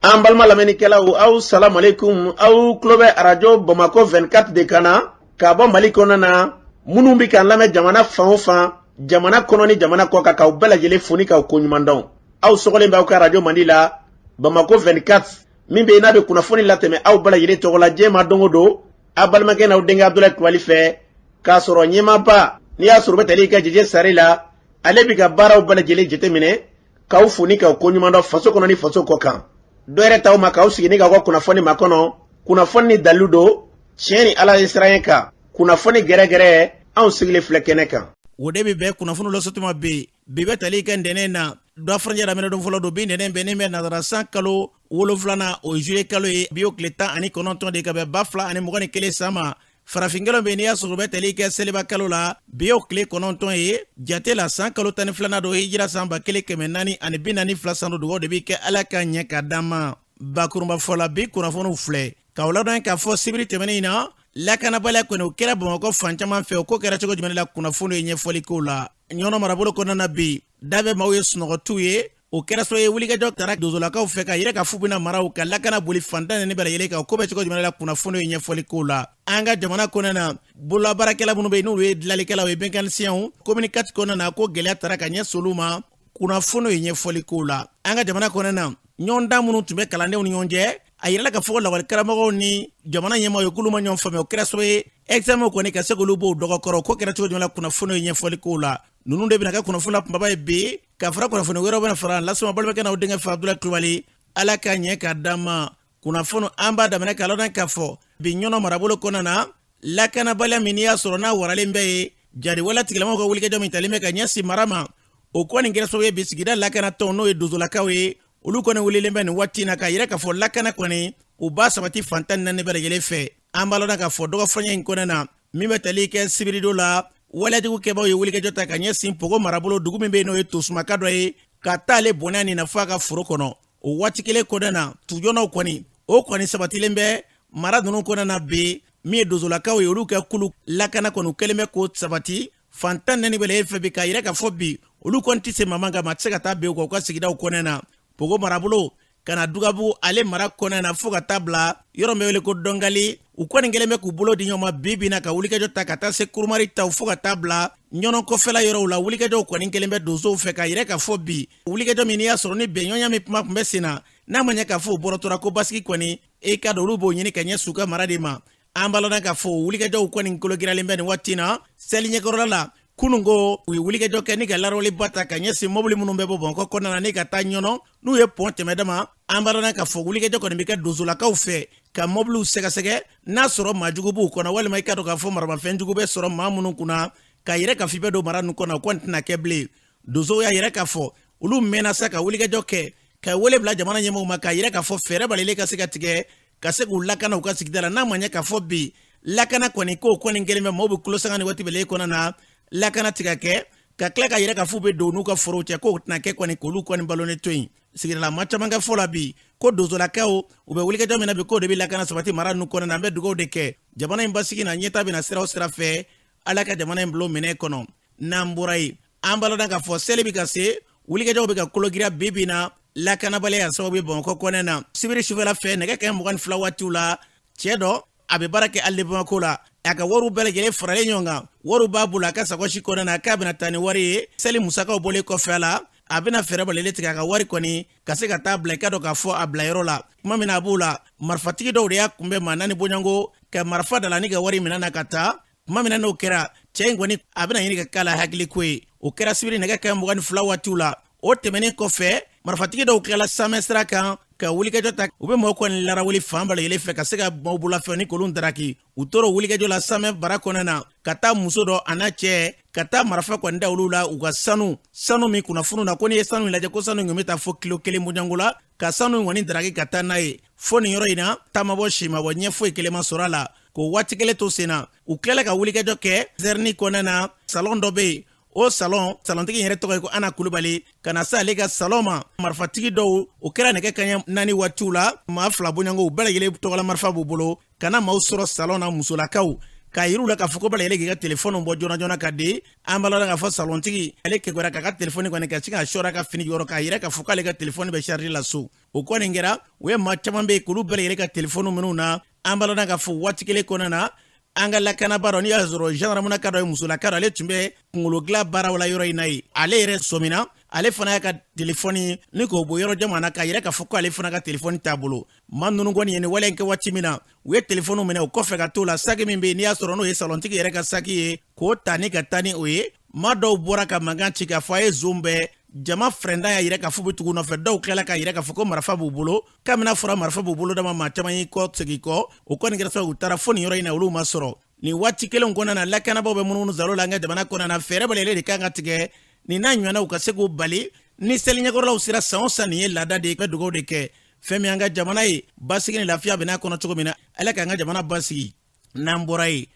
An balima lamɛnnikɛlaw, aw salamualeykum. Aw tulo bɛ arajo Bamakɔ 24 de kan na ka bɔ Mali kɔnɔ na. Minnu bɛ k'an lamɛn jamana fan o fan, jamana kɔnɔ ni jamana kɔ kan, k'aw bɛɛ lajɛlen fo ni k'aw koɲuman dɔn. Aw sɔgɔlen bɛ aw ka arajo mandi la, Bamakɔ 24, min bɛ yen n'a bɛ kunnafoni latɛmɛ aw bɛɛ lajɛlen tɔgɔ la diɲɛ ma don o don, aw balimakɛ n'aw denkɛ Abudulayi Kulubali fɛ, k'a sɔrɔ ɲɛmaaba n'i y'a sɔrɔ u bɛ tali kɛ Jeje Sare la, ale bɛ ka baaraw bɛɛ lajɛlen jateminɛ, k'aw fo ni k'aw koɲuman dɔn faso kɔnɔ ni faso kɔ kan. Dɔ yɛrɛ t'aw ma k'aw sigi ni k'aw ka kunnafoni makɔnɔ, kunnafoni ni dalilu don, tiɲɛ ni Ala ye siran kan, kunnafoni gɛrɛgɛrɛ, anw sigilen filɛ kɛnɛ kan. O de bɛ bɛn kunnafoni lasɔtuma bɛ bi bɛ tali kɛ ntɛnɛn na, dɔ furancɛ daminɛ don fɔlɔ don. Bi ntɛnɛn bɛnnen bɛ nazara san kalo 7nan, o ye juillet kalo ye. Bi y'o tile 19 de ka bɛn 2021 san ma. Farafin kalo bɛ, n'i y'a sɔrɔ bɛ tali kɛ seliba kalo la, bi y'o tile 9 ye jate la. San kalo 12nan don, hijira san 1442 san don. Dugawu de bɛ kɛ Ala ka ɲɛ ka d'an ma. Bakurunba fɔ la, bi kunnafoniw filɛ k'aw ladɔn k'a fɔ sibiri tɛmɛnen in na, lakanabaliya kɔni o kɛra Bamakɔ fan caman fɛ. O ko kɛra cogo jumɛn la? Kunnafoni ye ɲɛfɔli k'o la. Ɲɔnɔ marabolo kɔnɔna na, bi da bɛ maaw ye sunɔgɔtiw ye. O kɛra sababu ye wulikajɔ tara dozolakaw fɛ ka yɛrɛ ka fu bɛna maraw ka lakana boli fan tan ni bɛɛ lajɛlen kan. O ko bɛ cogo jumɛn la? Kunnafoni ye ɲɛfɔli k'o la. An ka jamana kɔnɔna na, bololabaarakɛla minnu bɛ yen n'olu ye dilanlikɛlaw ye, mécaniciens, commune 4 kɔnɔna na, ko gɛlɛya tara ka ɲɛsin olu ma. Kunnafoni ye ɲɛfɔli k'o la. An ka jamana kɔnɔna na, ɲɔgɔndan minnu tun bɛ kalandenw ni ɲɔgɔn cɛ, a yirala k'a fɔ lakɔlikaramɔgɔw ni jamana ɲɛmaaw ye k'olu ma ɲɔgɔn faamuya. O kɛra sababu ye examen kɔni ka se k'olu b'o dɔgɔkɔrɔ. Ko kɛra cogo jumɛn la? Kunnafoni ye ɲɛfɔli k'o la. Ninnu de bɛna kɛ kunnafoni la kunbaba ye bi, ka fara kunnafoni wɛrɛw bɛna fara lasuma balimakɛ n'aw denkɛ fɛ, Abudulayi Kulubali. Ala ka ɲɛ ka d'an ma. Kunnafoni an b'a daminɛ k'a lɔn k'a fɔ bi, Ɲɔnɔ marabolo kɔnɔna na, lakanabaliya min n'i y'a sɔrɔ n'a waralen bɛ ye, jariwale tigilamɔgɔw ka wulikajɔ min talen bɛ ka ɲɛsin mara ma, o kɔni kɛra sababu ye bi sigida lakanatɔnw, n'o ye dozolakaw ye, olu kɔni wulilen bɛ nin waati in na k'a yira k'a fɔ lakana kɔni u b'a sabati fan 14 bɛɛ lajɛlen fɛ. An b'a lɔn k'a fɔ dɔgɔfurancɛ in kɔnɔna na, min bɛ tali kɛ sibiridon la, walejugu kɛbaaw ye wulikajɔ ta ka ɲɛsin Pogo marabolo dugu min bɛ yen, n'o ye Tosumaka dɔ ye, ka taa ale bɔnɛ nin na fo a ka foro kɔnɔ. O waati kelen kɔnɔna na, tujɔnnaw kɔni o kɔni sabatilen bɛ mara ninnu kɔnɔna na bi. Min ye dozolakaw ye, olu kɛ kulu lakana kɔni kɛlen bɛ k'o sabati fan 14 bɛɛ lajɛlen fɛ bi, k'a yira k'a fɔ bi olu kɔni tɛ se maa kan, maa tɛ se ka taa bin u kan u ka sigidaw kɔnɔna na. Pogo marabolo ka na Dugabugu ale mara kɔnɔna na, fo ka taa bila yɔrɔ min bɛ wele ko Dɔngali, u kɔni kɛlen bɛ k'u bolo di ɲɔgɔn ma bi bi na ka wulikajɔ ta ka taa se Kurumari taw fo ka taa bila Ɲɔnɔ kɔfɛla yɔrɔw la. Wulikajɔw kɔni kɛlen bɛ donsow fɛ k'a yira k'a fɔ bi wulikajɔ min n'i y'a sɔrɔ ni bɛnɲɔgɔnya min kuma tun bɛ sen na, n'a ma ɲɛ k'a fɔ o bɔrɔtɔra, ko basigi kɔni e ka dɔn olu b'o ɲini ka ɲɛsin u ka mara de ma. An b'a lɔn k'a fɔ wulikajɔw kɔni kologiralen bɛ nin waati na sɛli ɲɛkɔrɔla la. Kunun ko u ye wulikajɔ kɛ ni ka larawuliba ta ka ɲɛsin mobili minnu bɛ bɔ Bamakɔ kɔnɔna na ni ka taa Ɲɔnɔ, n'u ye pɔn tɛmɛ dama. An b'a lɔn k'a fɔ wulikajɔ kɔni bɛ kɛ donsolakaw fɛ ka mɔbiliw sɛgɛsɛgɛ n'a sɔrɔ maa jugu b'u kɔnɔ, walima i ka dɔn k'a fɔ maramafɛn jugu bɛ sɔrɔ maa minnu kunna, k'a yɛrɛ ka f'i bɛ don mara ninnu kɔnɔ, o kɔni tɛna kɛ bilen. Donsow y'a yɛrɛ k'a fɔ olu mɛnna sa ka wulikajɔ kɛ ka wele bila jamana ɲɛmɔgɔw ma, k'a yɛrɛ k'a fɔ fɛɛrɛ balilen ka se ka tigɛ ka se k'u lakana u ka sigida la, n'a ma ɲɛ k'a fɔ bi lakana kɔni k'o kɔni kɛlen bɛ maaw bɛ kulo sanga ni waati bɛɛ kɔnɔ na, lakana tɛ ka kɛ, ka tila ka yɛrɛ ka f'u bɛ don n'u ka forow cɛ, k'o tɛna kɛ kɔni k'olu kɔni balonnen to yen. Sigidala maa caman ka fɔ la bi ko donsolakaw u bɛ wulikajɔ min na bi, k'o de bɛ lakana sabati mara ninnu kɔnɔ na. An bɛ dugawu de kɛ jamana in basigi na, ɲɛtaa bɛna sira o sira fɛ, Ala ka jamana in bilo minɛ kɔnɔ. N'an bɔra yen, an b'a lɔn k'a fɔ seli bɛ ka se, wulikajɔw bɛ ka kologiriya bi bi na, lakanabaliya sababu ye Bamakɔ kɔnɛ na. Sibiri sufɛla fɛ, nɛgɛ kanɲɛ 22 waatiw la, cɛ dɔ a bɛ baara kɛ ale Bamakɔ la, a ka wariw bɛɛ lajɛlen faralen ɲɔgɔn kan, wariw b'a bolo a ka sakɔsi kɔnɛ na, k'a bɛna taa ni wari ye seli musakaw bɔlen kɔfɛ a la, a bɛna fɛɛrɛ balilen tigɛ a ka wari kɔni ka se ka taa bila i ka dɔn k'a fɔ a bilayɔrɔ la. Tuma min na a b'o la, marifatigi dɔw de y'a kunbɛn, maa naani bɔɲɔgɔnko, ka marifa da la ni ka wari minɛ na ka taa. Tuma min na n'o kɛra, cɛ in kɔni a bɛna ɲini ka k'a la hakiliko ye. O kɛra sibiri nɛgɛ kanɲɛ 22 waatiw la. O tɛmɛnen kɔfɛ, marifatigi dɔw tilala Samɛ sira kan ka wulikajɔ ta. U bɛ mɔgɔw kɔni larawuli fan bɛɛ lajɛlen fɛ ka se ka maaw bolofɛn ni k'olu daraki. U tora wulikajɔ la Samɛ bara kɔnɔ na ka taa muso dɔ a n'a cɛ, ka taa marifa kɔni da olu la, u ka sanu min kunnafoni na ko n'i ye sanu in lajɛ, ko sanu in bɛ taa fo kilo 1 bɔɲɔgɔnko la, ka sanu in kɔni daraki ka taa n'a ye. Fo nin yɔrɔ in na, taamabɔ simabɔ ɲɛ foyi kelen ma sɔrɔ a la. K'o waati kelen to sen na, u tilala ka wulikajɔ kɛ zɛrini kɔnɔna na. Salɔn dɔ bɛ yen, o salɔn salɔntigi yɛrɛ tɔgɔ ye ko Ana Kulubali. Ka na se ale ka salɔn ma, marifatigi dɔw, o kɛra nɛgɛ kanɲɛ 4 waatiw la, maa fila bɔɲɔgɔnko, u bɛɛ lajɛlen tɔgɔla marifa b'u bolo, ka na maaw sɔrɔ salɔn na, musolakaw, K'a yir'u la k'a fɔ ko bɛɛ lajɛlen k'i ka telefɔni bɔ joona joona ka di. An b'a lɔn k'a fɔ salontigi ale kɛgɛra k'a ka telefɔni kɔni ka sin ka sɔrɔ a ka fini jukɔrɔ, k'a yira k'a fɔ k'ale ka telefɔni bɛ charge la so. O kɔni kɛra, u ye maa caman bɛ yen k'olu bɛɛ lajɛlen ka telefɔni minnu na. An b'a lɔn k'a fɔ waati kelen kɔnɔna na, an ka lakanaba dɔ, n'i y'a sɔrɔ gendarmerie dɔ ye, musolaka dɔ, ale tun bɛ kunkolo dilan baaraw la yɔrɔ in na yen. Ale yɛrɛ sɔmina, ale fana y'a ka telefɔni ni k'o bɔ yɔrɔ jama na, k'a yira k'a fɔ ko ale fana ka telefɔni t'a bolo. Maa ninnu kɔni ye nin wale in kɛ waati min na, u ye telefɔniw minɛ. O kɔfɛ ka t'o la, saki min bɛ yen, n'i y'a sɔrɔ n'o ye salontigi yɛrɛ ka saki ye, k'o ta ni ka taa ni o ye. Maa dɔw bɔra ka mankan ci k'a fɔ a ye zon bɛɛ jama fɛrɛntan y'a yira k'a fɔ bɛ tugu nɔfɛ. Dɔw tilala k'a yira k'a fɔ ko marifa b'u bolo. Kabini a fɔra marifa b'u bolo dama, maa caman y'i kɔ segin kɔ. O kɔni kɛra sababu u taara fo nin yɔrɔ in na, olu ma sɔrɔ. Nin waati kelen kɔnɔna na, lakanabaaw bɛ munumunu zalo la an ka jamana kɔnɔna na. Fɛɛrɛ bɛɛ lajɛlen de kan ka tigɛ nin n'a ɲɔgɔnnaw ka se k'u bali ni seli ɲɛkɔrɔlaw sera. San o san, nin ye laada de ye, bɛ dugawu de kɛ fɛn min an ka jamana ye basigi ni lafiya bɛ n'a kɔnɔ cogo min na. Ala k'an ka jamana basigi. N'an bɔra yen,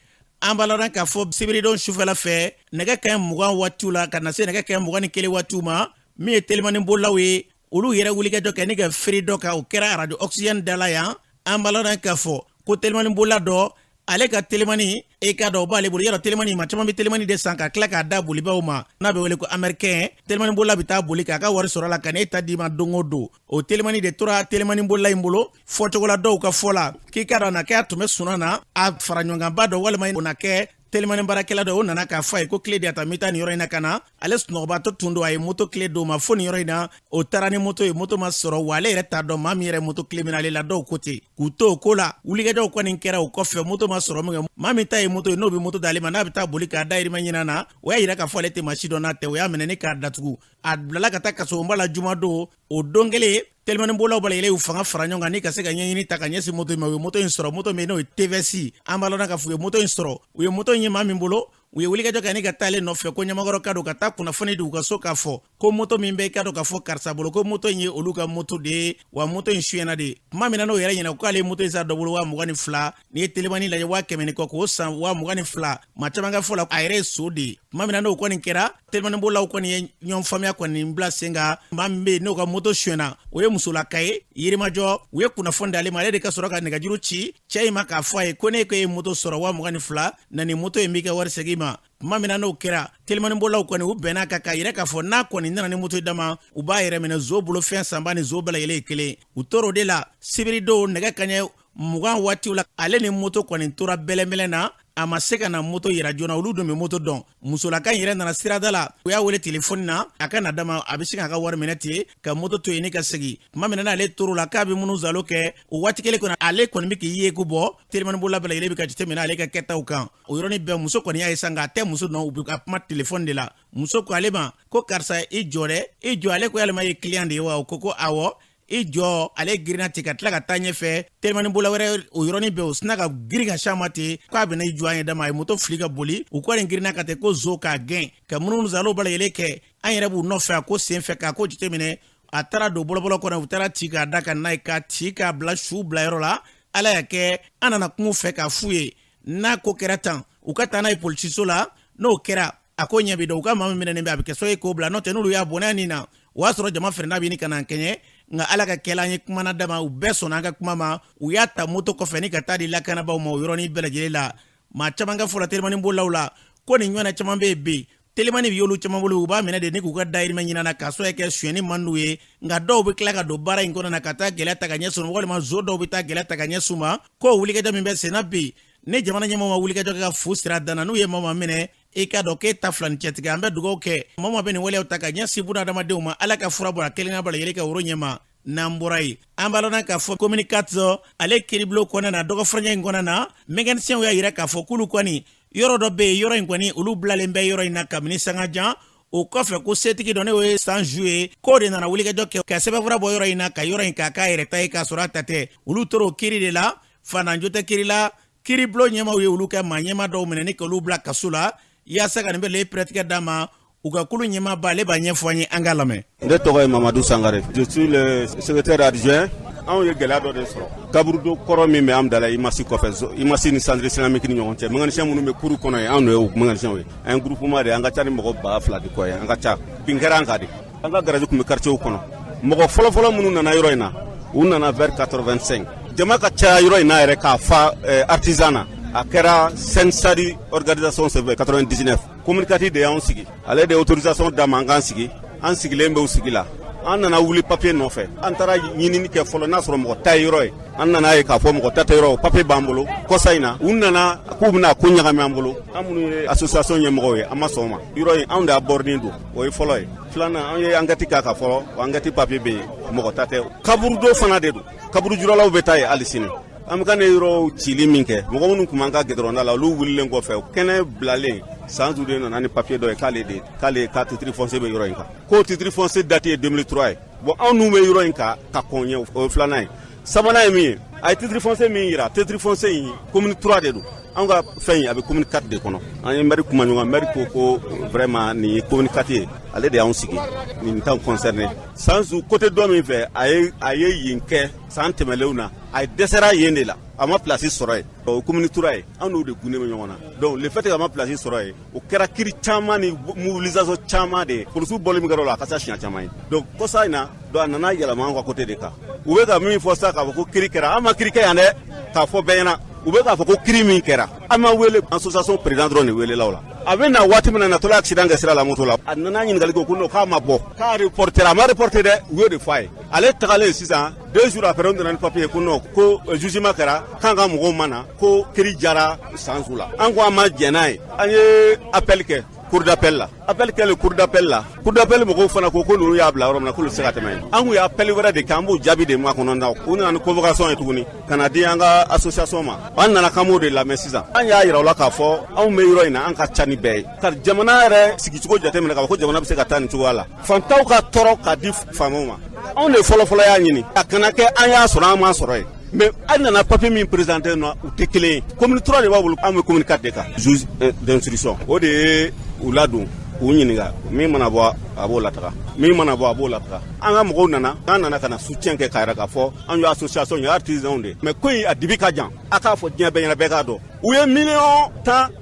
an b'a lɔn k'a fɔ sibiridon sufɛla fɛ, nɛgɛ kanɲɛ 20 waatiw la ka na se nɛgɛ kanɲɛ 21 waatiw ma, min ye telimani bolilaw ye, olu yɛrɛ wulikajɔ kɛ ni ka firi dɔ kan. O kɛra arajo Oxygène da la yan. An b'a lɔn k'a fɔ ko telimani bolila dɔ, ale ka telimani, e k'a dɔn o b'ale bolo yɔrɔ. Telimani, maa caman bɛ telimani de san ka tila k'a da bolibaw ma, n'a bɛ wele ko américain. Telimani bolila bɛ taa boli k'a ka wari sɔrɔ a la ka n'e ta d'i ma don o don. O telimani de tora telimani bolila in bolo. Fɔcogo la, dɔw ka fɔ la k'i k'a dɔn na kɛ a tun bɛ sunɔ na, a fara ɲɔgɔnkanba dɔ walima o na kɛ telimani baarakɛla dɔ, o nana k'a fɔ a ye ko kile di a ta, n bɛ taa nin yɔrɔ in na ka na. Ale sunɔgɔbatɔ tun don, a ye moto kile d'o ma fo nin yɔrɔ in na. O taara ni moto ye, moto ma sɔrɔ wa ale yɛrɛ t'a dɔn maa min yɛrɛ moto kile minɛ ale la. Dɔw ko ten k'u to o ko la. Wulikajɔw kɔni kɛra o kɔfɛ, moto ma sɔrɔ min kɛ, maa min ta ye moto ye, n'o bɛ moto d'ale ma, n'a bɛ taa boli k'a dayirimɛ ɲini na, o y'a yira k'a fɔ ale tɛ maa si dɔn n'a tɛ. O y'a minɛ ni k'a datugu, a bilala ka taa kasobonba la jumadon. O don kelen, telimani bolilaw bɛɛ lajɛlen y'u fanga fara ɲɔgɔn kan ni ka se ka ɲɛɲini ta ka ɲɛsin moto in ma. U ye moto in sɔrɔ, moto min n'o ye TVS. An b'a lɔn k'a fɔ u ye moto in sɔrɔ, u ye moto in ye maa min bolo, u ye wulikajɔ kɛ ni ka taa ale nɔfɛ ko ɲamakɔrɔ ka don ka taa kunnafoni di u ka so k'a fɔ ko moto min bɛ i ka dɔn k'a fɔ karisa bolo, ko moto in ye olu ka moto de ye, wa moto in suyɛnna de. Tuma min na n'o yɛrɛ ɲɛna k'ale ye moto in san dɔ bolo 22,000, n'i ye telimani lajɛ 100 ni kɔ, k'o san 22,000, maa caman ka fɔ la a yɛrɛ ye so de ye. Tuma min na n'o kɔni kɛra, telimani bolilaw kɔni ye ɲɔgɔn faamuya kɔni bila sen kan. Maa min bɛ yen n'o ka moto suyɛnna, o ye musolaka ye Yirimajɔ. U ye kunnafoni d'ale ma, ale de ka sɔrɔ ka nɛgɛjuru ci cɛ in ma k'a fɔ a ye ko ne ko e ye moto sɔrɔ 22,000 na, nin moto in b'i ka wari segin i ma. Tuma min na n'o kɛra, telimani bolilaw kɔni u bɛnna kan k'a yira k'a fɔ n'a kɔni nana ni moto dama, u b'a yɛrɛ minɛ. Zo bolo fɛn sanba ni zo bɛɛ lajɛlen ye kelen. U tor'o de la sibiridon nɛgɛ kanɲɛ 20 waatiw la, ale ni moto kɔni tora bɛlɛnbɛlɛn na. A ma se ka na moto yira joona. Olu dun bɛ moto dɔn. Musolaka in yɛrɛ nana sirada la, u y'a wele telefɔni na a ka na dama, a bɛ se k'a ka wari minɛ ten ka moto to yen ni ka segin. Tuma min na n'ale tor'o la k'a bɛ minnu zalo kɛ, o waati kelen kɔnɔ, ale kɔni bɛ k'i ye ko bɔ telimani bolila bɛɛ lajɛlen bɛ ka jateminɛ ale ka kɛtaw kan. O yɔrɔnin bɛɛ, muso kɔni y'a ye sa, nka a tɛ muso dɔn, u bɛ ka kuma telefɔni de la. Muso ko ale ma ko karisa, i jɔ dɛ, i jɔ. Ale ko yalima ye kiliyan de ye wa? O ko ko awɔ, i jɔ. Ale girinna ten ka tila ka taa ɲɛfɛ. Telimani bolila wɛrɛ, o yɔrɔnin bɛɛ, o sina ka girin ka s'a ma ten k'a bɛna i jɔ an ye dama. A ye moto fili ka boli. U kɔni girinna ka ten ko zo k'a gɛn ka munumunu zalo bɛɛ lajɛlen kɛ. An yɛrɛ b'u nɔfɛ a ko sen fɛ k'a ko jateminɛ. A taara don bɔlɔbɔlɔ kɔnɔ, u taara ci k'a da ka n'a ye, k'a ci k'a bila su bilayɔrɔ la. Ala y'a kɛ, an nana kuma u fɛ k'a f'u ye n'a ko kɛra tan, u ka taa n'a ye polisiso la. N'o kɛra, a ko ɲɛ bɛ dɔn. U ka maa min minɛnen bɛ, a bɛ kɛ so ye k'o bila. N'o tɛ, n'olu y'a bɔnɛ nin na, o y'a sɔrɔ jama fɛrɛnda bɛ ɲini ka na kɛɲɛ. Nka Ala ka kɛla, an ye kumana dama, u bɛɛ sɔnna an ka kuma ma. U y'a ta moto kɔfɛ ni ka taa di lakanabaaw ma o yɔrɔnin bɛɛ lajɛlen la. Maa caman ka fɔ la telimani bolilaw la ko nin ɲɔgɔnna caman bɛ yen bi. Telimani bɛ y'olu caman bolo, u b'a minɛ de ni k'u ka dayirimɛ ɲini na k'a sɔrɔ kɛ sonyɛni man d'u ye. Nka dɔw bɛ tila ka don baara in kɔnɔ na ka taa gɛlɛya ta ka ɲɛsin u ma, walima zo dɔw bɛ taa gɛlɛya ta ka ɲɛsin u ma. Ko wulikajɔ min bɛ senna bi, ni jamana ɲɛmɔgɔ ma wulikajɔ kɛ ka fu sira dan na, n'u ye maa minɛ, i k'a dɔn k'e ta fila ni cɛtigɛ. An bɛ dugawu kɛ maa ma bɛ nin waleyaw ta ka ɲɛsin buna adamadenw ma, Ala ka fura bɔra kelen b'a yɛlɛ ka woro ɲɛma. N'an bɔra yen, an b'a lɔn k'a fɔ commune 4 ale kiiribulon kɔnɔna na, dɔgɔfurancɛ in kɔnɔna na, mécaniciens y'a yira k'a fɔ k'olu kɔni yɔrɔ dɔ bɛ yen, yɔrɔ in kɔni olu bilalen bɛ yɔrɔ in na kabini sanga jan. O kɔfɛ ko setigi dɔ, n'o ye Sanju ye, k'o de nana wulikajɔ kɛ ka sɛbɛnfura bɔ yɔrɔ in na ka yɔrɔ in k'a k'a yɛrɛ ta ye, k'a sɔrɔ a ta tɛ. Olu tora o kiiri de la. Fandanjo tɛ kiiri la. Kiiribulon ɲɛmaaw ye olu kɛ maa ɲɛmaa dɔw minɛ ni k'olu bila kaso la yaasa ka nin bɛɛ lajɛlen pɛrɛtigɛ d'a ma. U ka kulu ɲɛmaaba, ale b'a ɲɛfɔ an ye, an k'a lamɛn. Ne tɔgɔ ye Mamadu Sangare, je suis le secrétaire adjoint. Anw ye gɛlɛya dɔ de sɔrɔ kaburudo kɔrɔ min bɛ an da la IMAS kɔfɛ, IMAS ni centre islamique ni ɲɔgɔn cɛ. Mécanicien minnu bɛ kuru kɔnɔ yen, anw de ye mécanicien ye. An ye groupement de ye, an ka ca ni mɔgɔ 2000 de kɔ ye. An ka ca, bin kɛra an kan de. An ka garage tun bɛ quartier kɔnɔ. Mɔgɔ fɔlɔfɔlɔ minnu nana yɔrɔ in na, u nana vers 85. Jama ka caya yɔrɔ in na yɛrɛ k'a fa artisan na. A kɛra Sensari organisation senfɛ 99. Commune 4 de y'anw sigi. Ale de autorisation d'an ma an k'an sigi. An sigilen bɛ o sigi la. An nana wuli papier nɔfɛ. An taara ɲinini kɛ fɔlɔ n'a sɔrɔ mɔgɔ ta ye yɔrɔ ye. An nana ye k'a fɔ mɔgɔ ta tɛ yɔrɔ o papier b'an bolo. Kɔsa in na u nana k'u bɛna ko ɲagami an bolo. An minnu ye association ɲɛmɔgɔw ye an ma sɔn o ma. Yɔrɔ in anw de y'a bɔrɔnin don. O ye fɔlɔ ye. Filanan an ye enquête k'a kan fɔlɔ. O enquête papier bɛ yen. Mɔgɔ ta tɛ. Kaburudo fana de don. Kaburujuralaw bɛ taa yen hali sini. An bɛ ka ne yɔrɔw cili min kɛ mɔgɔ minnu tun b'an ka gɛdɔrɔnda la olu wulilen kɔfɛ kɛnɛ bilalen Sanzu de nana ni papier dɔ ye k'ale ka titre foncier bɛ yɔrɔ in kan k'o titre foncier date ye 2003 ye. Bon anw n'u bɛ yɔrɔ in kan ka kɔn ɲɛ, o ye filanan ye. Sabanan ye min ye, a ye titre foncier min yira, titre foncier in commune 3 de don. Anw ka fɛn in a bɛ commune 4 de kɔnɔ. An ye maire kuma ɲɔgɔn, maire ko vraiment nin ye commune 4 ye, ale de y'anw sigi nin t'anw concerné. Sanzu côté dɔ min fɛ a ye yen kɛ san tɛmɛnlenw na, a ye dɛsɛra yen de la, a ma place sɔrɔ yen. O commune 3 ye, an n'o de gunnen bɛ ɲɔgɔn na. Donc le fait que a ma place sɔrɔ yen, o kɛra kiri caman ni mobilisation caman de ye. Polisiw bɔli min kɛra o la, a ka ca siɲɛ caman ye. Donc kɔsa in na donc a nana yɛlɛma an ka côté de kan. U bɛ ka min fɔ sisan k'a fɔ ko kiri kɛra, an ma kiri kɛ yan dɛ, k'a fɔ bɛɛ ɲɛna. U bɛ k'a fɔ ko kiri min kɛra, an ma wele, association président dɔrɔn de welela o la. A bɛ na waati min na, natɔla accident kɛ sira la moto la, a nana ɲininkali kɛ ko non k'a ma bɔ, k'a reporter, a ma reporter dɛ, u y'o de fɔ a ye. Ale tagalen sisan 2 jours après, u nana ni papier ko non ko jugement kɛra k'an ka mɔgɔw ma na ko kiri jara Sanzu la. An ko an ma jɛn n'a ye, an ye appel kɛ cour d'appel la. Appel kɛlen cour d'appel la, cour d'appel mɔgɔw fana ko ko ninnu y'a bila yɔrɔ min na k'olu tɛ se ka tɛmɛ yen. An kun ye appel wɛrɛ de kɛ, an b'o jaabi de makɔnɔ na. U nana ni convocation ye tuguni ka na di an ka association ma. An nana k'an b'o de lamɛn sisan. An y'a yira u la k'a fɔ anw bɛ yɔrɔ in na, an ka ca ni bɛɛ ye. Ka jamana yɛrɛ sigicogo jateminɛ k'a fɔ ko jamana bɛ se ka taa nin cogoya la. Fantanw ka tɔɔrɔ ka di faamaw ma. Anw de fɔlɔfɔlɔ y'a ɲini. A kana kɛ an y'a sɔrɔ an m'a sɔrɔ yen. Mais an nana papier min présenté nɔ, u tɛ kelen ye. Commune 3 de b'a bolo, an bɛ commune 4 de kan. Juge d'instruction o de ye u ladon k'u ɲininka, min mana bɔ a b'o lataga, min mana bɔ a b'o lataga. An ka mɔgɔw nana, an nana ka na soutien kɛ k'a yira k'a fɔ an ye association ye artisanw de. Mais ko in a dibi ka jan, a k'a fɔ diɲɛ bɛɛ ɲɛna, bɛɛ k'a dɔn. U ye 10 millions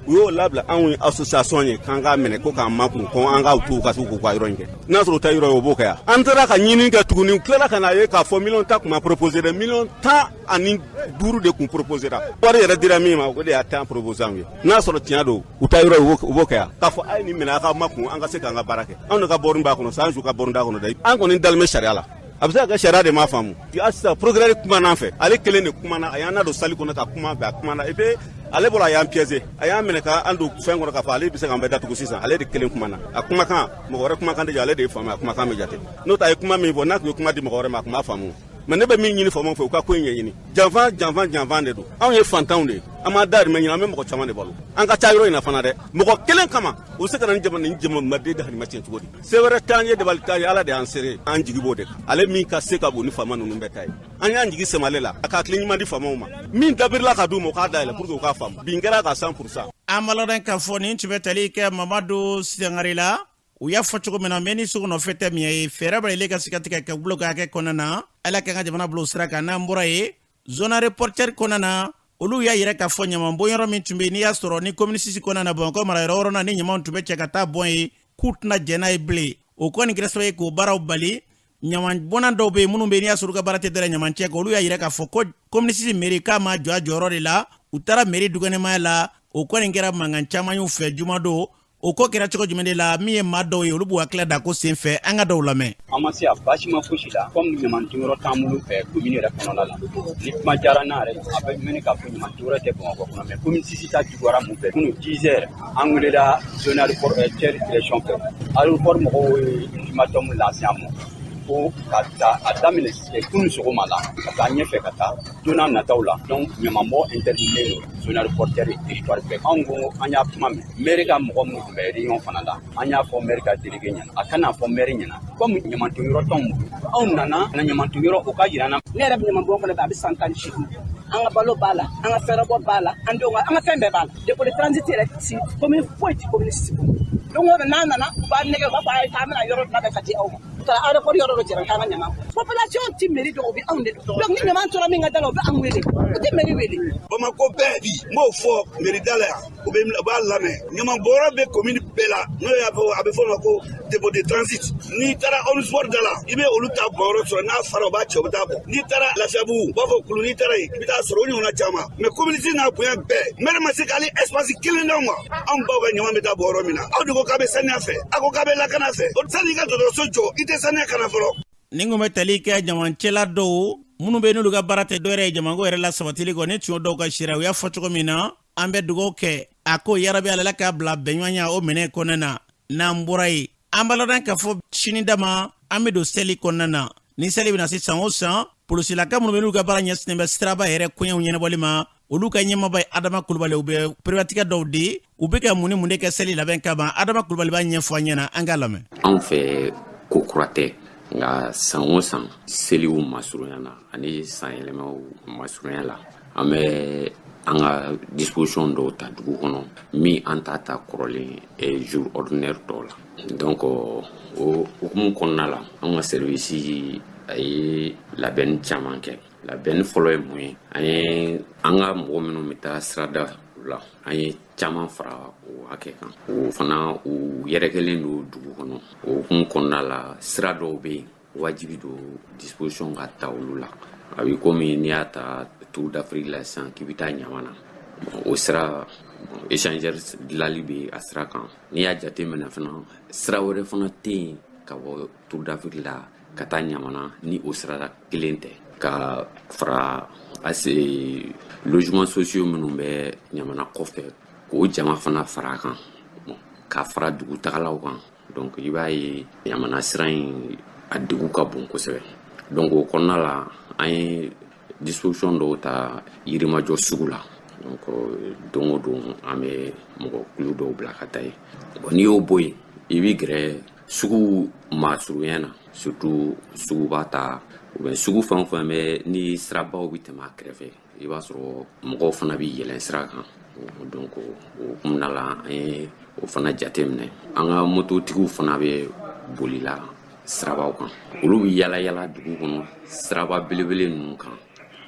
u y'o labila anw ye association ye k'an k'a minɛ ko k'an makun ko an k'a to u ka se k'u ka yɔrɔ in kɛ. N'a sɔrɔ u ta yɔrɔ ye, o b'o kɛ yan. An taara ka ɲini kɛ tuguni, u tilala ka n'a ye k'a fɔ 10 millions tun ma proposé dɛ, 15 millions de tun proposé ra. Wari yɛrɛ dira min ma, o de y'a 10 proposé anw ye. N'a sɔrɔ tiɲɛ don, u ta yɔrɔ ye, u b'o kɛ yan. K'a fɔ a ye nin minɛ a ka makun an ka se k'an ka baara kɛ. Anw de ka bɔrɔn b'a kɔnɔ, Sanzu ka bɔrɔn t'a kɔnɔ dɛ. An kɔni dalen bɛ sariya la. A bɛ se ka kɛ sariya de m'a faamu. Hali sisan procureur kumana an fɛ, ale kelen de kumana, a y'an nadon salle kɔnɔ ka kuma fɛ, a kumana et puis ale bɔra a y'an piégé, a y'an minɛ k'an don fɛn kɔnɔ k'a fɔ ale bɛ se k'an bɛɛ datugu sisan. Ale de kelen kumana, a kumakan mɔgɔ wɛrɛ kumakan tɛ jate, ale de ye faama, a kumakan bɛ jate. N'o tɛ a ye kuma min fɔ, n'a tun ye kuma di mɔgɔ wɛrɛ ma, a tun b'a faamu. Mais ne bɛ min ɲini faamaw fɛ, u ka ko in ɲɛɲini. Janfa janfa janfa de don. Anw ye fantanw de ye, an m'a dahirimɛ ɲini, an bɛ mɔgɔ caman de balo. An ka ca yɔrɔ in na fana dɛ. Mɔgɔ kelen kama u bɛ se ka na ni jamana ni jamanaden dahirimɛ tiɲɛ cogo di? Se wɛrɛ t'an ye, dabali t'an ye, Ala de y'an seere, an jigi b'o de kan. Ale min ka se ka bon ni faama ninnu bɛɛ ta ye, an y'an jigi sɛmɛ ale la, a ka hakili ɲuman di faamaw ma. Min dabirila ka d'u ma, u k'a dayɛlɛ pour que u k'a faamu. Bin kɛra ka 100%. An b'a k'a fɔ nin tun bɛ tali kɛ Mamadu Sangare la. U y'a fɔ cogo min na, mɛ ni sogo nɔfɛ tɛ min ye, fɛɛrɛ bɛ ka se ka tigɛ ka bolo ka hakɛ kɔnɔna na. Ala k'an ka jamana bila sira kan. N'an bɔra yen, zone aéroportuaire kɔnɔna na, olu y'a yɛrɛ k'a fɔ ɲaman bɔnyɔrɔ min tun bɛ yen, n'i y'a sɔrɔ ni commune 6 kɔnɔna na, Bamakɔ mara yɔrɔ na, ni ɲamanw tun bɛ cɛ ka taa bɔn yen, k'u tɛna jɛn n'a ye bilen. O kɔni kɛra sababu ye k'o baaraw bali. Ɲaman bɔnna dɔw bɛ yen minnu bɛ yen, n'i y'a sɔrɔ u ka baara tɛ dɛrɛ ɲaman cɛ kan, olu y'a yira k'a fɔ ko commune 6 mairie k'a ma jɔ a jɔyɔrɔ de la. U taara mairie dukɛnɛmaya la, o kɔni kɛra mankan caman y'u fɛ jumadon. O ko kɛra cogo jumɛn de la? Min ye maa dɔw ye, olu b'u hakili da ko sen fɛ, an ka dɔw lamɛn. An ma se a baasi ma fosi la, komi ɲamantonyɔrɔ t'an bolo fɛ commune yɛrɛ kɔnɔna la. Ni kuma diyara n'a yɛrɛ, a bɛ mɛn k'a fɔ ɲamantonyɔrɔ tɛ Bamakɔ kɔnɔ, mais commune 6 ta juguyara mun fɛ? Kunun 10 heures, an welela zone aéroportuaire direction fɛ. Aéroport mɔgɔw ye ultimatum lancé an ma ko ka ta a daminɛ kunun sɔgɔma la ka taa ɲɛfɛ ka taa don n'a nataw la, donc ɲamanbɔ interdit don zone aéroportuaire territoire bɛɛ. Anw ko an y'a kuma mɛn. Maire ka mɔgɔ minnu tun bɛ réunion fana la, an y'a fɔ maire ka délégué ɲɛna, a kana fɔ maire ɲɛna komi ɲamantonyɔrɔ t'anw bolo. Anw nana na ɲamantonyɔrɔ, o ka yira an na. Ne yɛrɛ bɛ ɲamanbɔn kɔnɔ, a bɛ san 18. An ka balo b'a la, an ka fɛɛrɛbɔ b'a la, an denw an ka fɛn bɛɛ b'a la. Dépôt de transit yɛrɛ ti commune foyi ti commune 6 bolo. Don o don n'a nana, u b'a nɛgɛ, u b'a fɔ a ye k'an bɛna yɔrɔ labɛn ka di aw ma. U taara aéroport yɔrɔ dɔ jira k'an ka ɲaman bɔn. Population ti mairie dɔn, u bɛ anw de dɔn. Donc ni ɲaman tora min ka da la, u bɛ anw wele, u tɛ mairie wele. Bamakɔ bɛɛ bi, n b'o fɔ mairie da la yan, u bɛ u b'a lamɛn. Ɲaman bɔyɔrɔ bɛ commune bɛɛ la, n'o y'a fɔ a bɛ fɔ o ma ko dépôt de transit. N'i taara Omnisport da la, i bɛ olu ta bɔyɔrɔ sɔrɔ, n'a fara u b'a cɛ, u bɛ taa bɔn. N'i taara Lafiyabugu, u b'a fɔ kulu, n'i taara yen, i bɛ taa sɔrɔ o ɲɔgɔnna caman. Mais commune VI n'a bonya bɛɛ, maire ma se k'ale espace kelen d'aw ma. Anw baw ka ɲaman bɛ taa bɔn yɔrɔ min na, aw de ko k'a bɛ saniya fɛ, a ko k'a bɛ lakana fɛ. Sani i ka dɔgɔtɔrɔso jɔ, i tɛ saniya kana fɔlɔ. Nin kun bɛ tali kɛ ɲamancɛla dɔw minnu bɛ n'olu ka baara tɛ dɔwɛrɛ ye jamanko yɛrɛ la sabatili kɔ. Ni tun dɔw ka sira u y'a fɔ cogo min na, an bɛ dugawu kɛ a ko yarabi Ala k'a bila bɛnɲɔgɔnya o minɛ kɔnɔna na. N'an bɔra yen, an b'a ladɔn k'a fɔ sini dama an bɛ don seli kɔnɔna na. Ni seli bɛna se san o san, polosilaka minnu bɛ n'u ka baara ɲɛsinnen bɛ siraba yɛrɛ koɲɛw ɲɛnabɔli ma, olu ka ɲɛmaaba ye Adama Kulubali, u bɛ perebatigɛ dɔw di. U bɛ ka mun ni mun de kɛ seli labɛn kama? Adama Kulubali b'a ɲɛfɔ an ɲɛna, an k'a lamɛn. Anw fɛ ko kura tɛ, nka san o san seliw masurunya na ani san yɛlɛmaw masurunya la, an bɛ an ka disposition dɔw ta dugu kɔnɔ min an t'a ta kɔrɔlen jour ordinaire dɔw la. Donc o hukumu kɔnɔna la, an ka service a ye labɛnni caman kɛ. Labɛnni fɔlɔ ye mun ye? An ye an ka mɔgɔ minnu bɛ taa sirada la, an ye caman fara o hakɛ kan. O fana u yɛrɛkɛlen don dugu kɔnɔ. O hukumu kɔnɔna la, sira dɔw bɛ yen, wajibi don disposition ka ta olu la. A bɛ komi n'i y'a ta Tour d'Afrique la sisan k'i bɛ taa Ɲamana, o sira échangeur dilanli bɛ a sira kan. N'i y'a jate minɛ fana, sira wɛrɛ fana tɛ yen ka bɔ Tour d'Afrique la ka taa Ɲamana ni o sira kelen tɛ. Ka fara ase logement sociaux minnu bɛ Ɲamana kɔfɛ, k'o jama fana fara a kan, ka fara dugutagalaw kan. Donc i b'a ye Ɲamana sira in a degun ka bon kosɛbɛ. Donc o kɔnɔna la, an ye disposition dɔw ta Yirimajɔ sugu la. Donc don o don, an bɛ mɔgɔ kulu dɔw bila ka taa yen. Bon, n'i y'o bɔ yen, i b'i gɛrɛ sugu masurunya na, surtout suguba ta ou bien sugu fɛn o fɛn bɛ ni sirabaw bɛ tɛmɛ a kɛrɛfɛ, i b'a sɔrɔ mɔgɔw fana bɛ yɛlɛn sira kan. Donc o hukumu la, an ye o fana jate minɛ. An ka mototigiw fana bɛ boli la sirabaw kan, olu bɛ yala yala dugu kɔnɔ siraba belebele ninnu kan.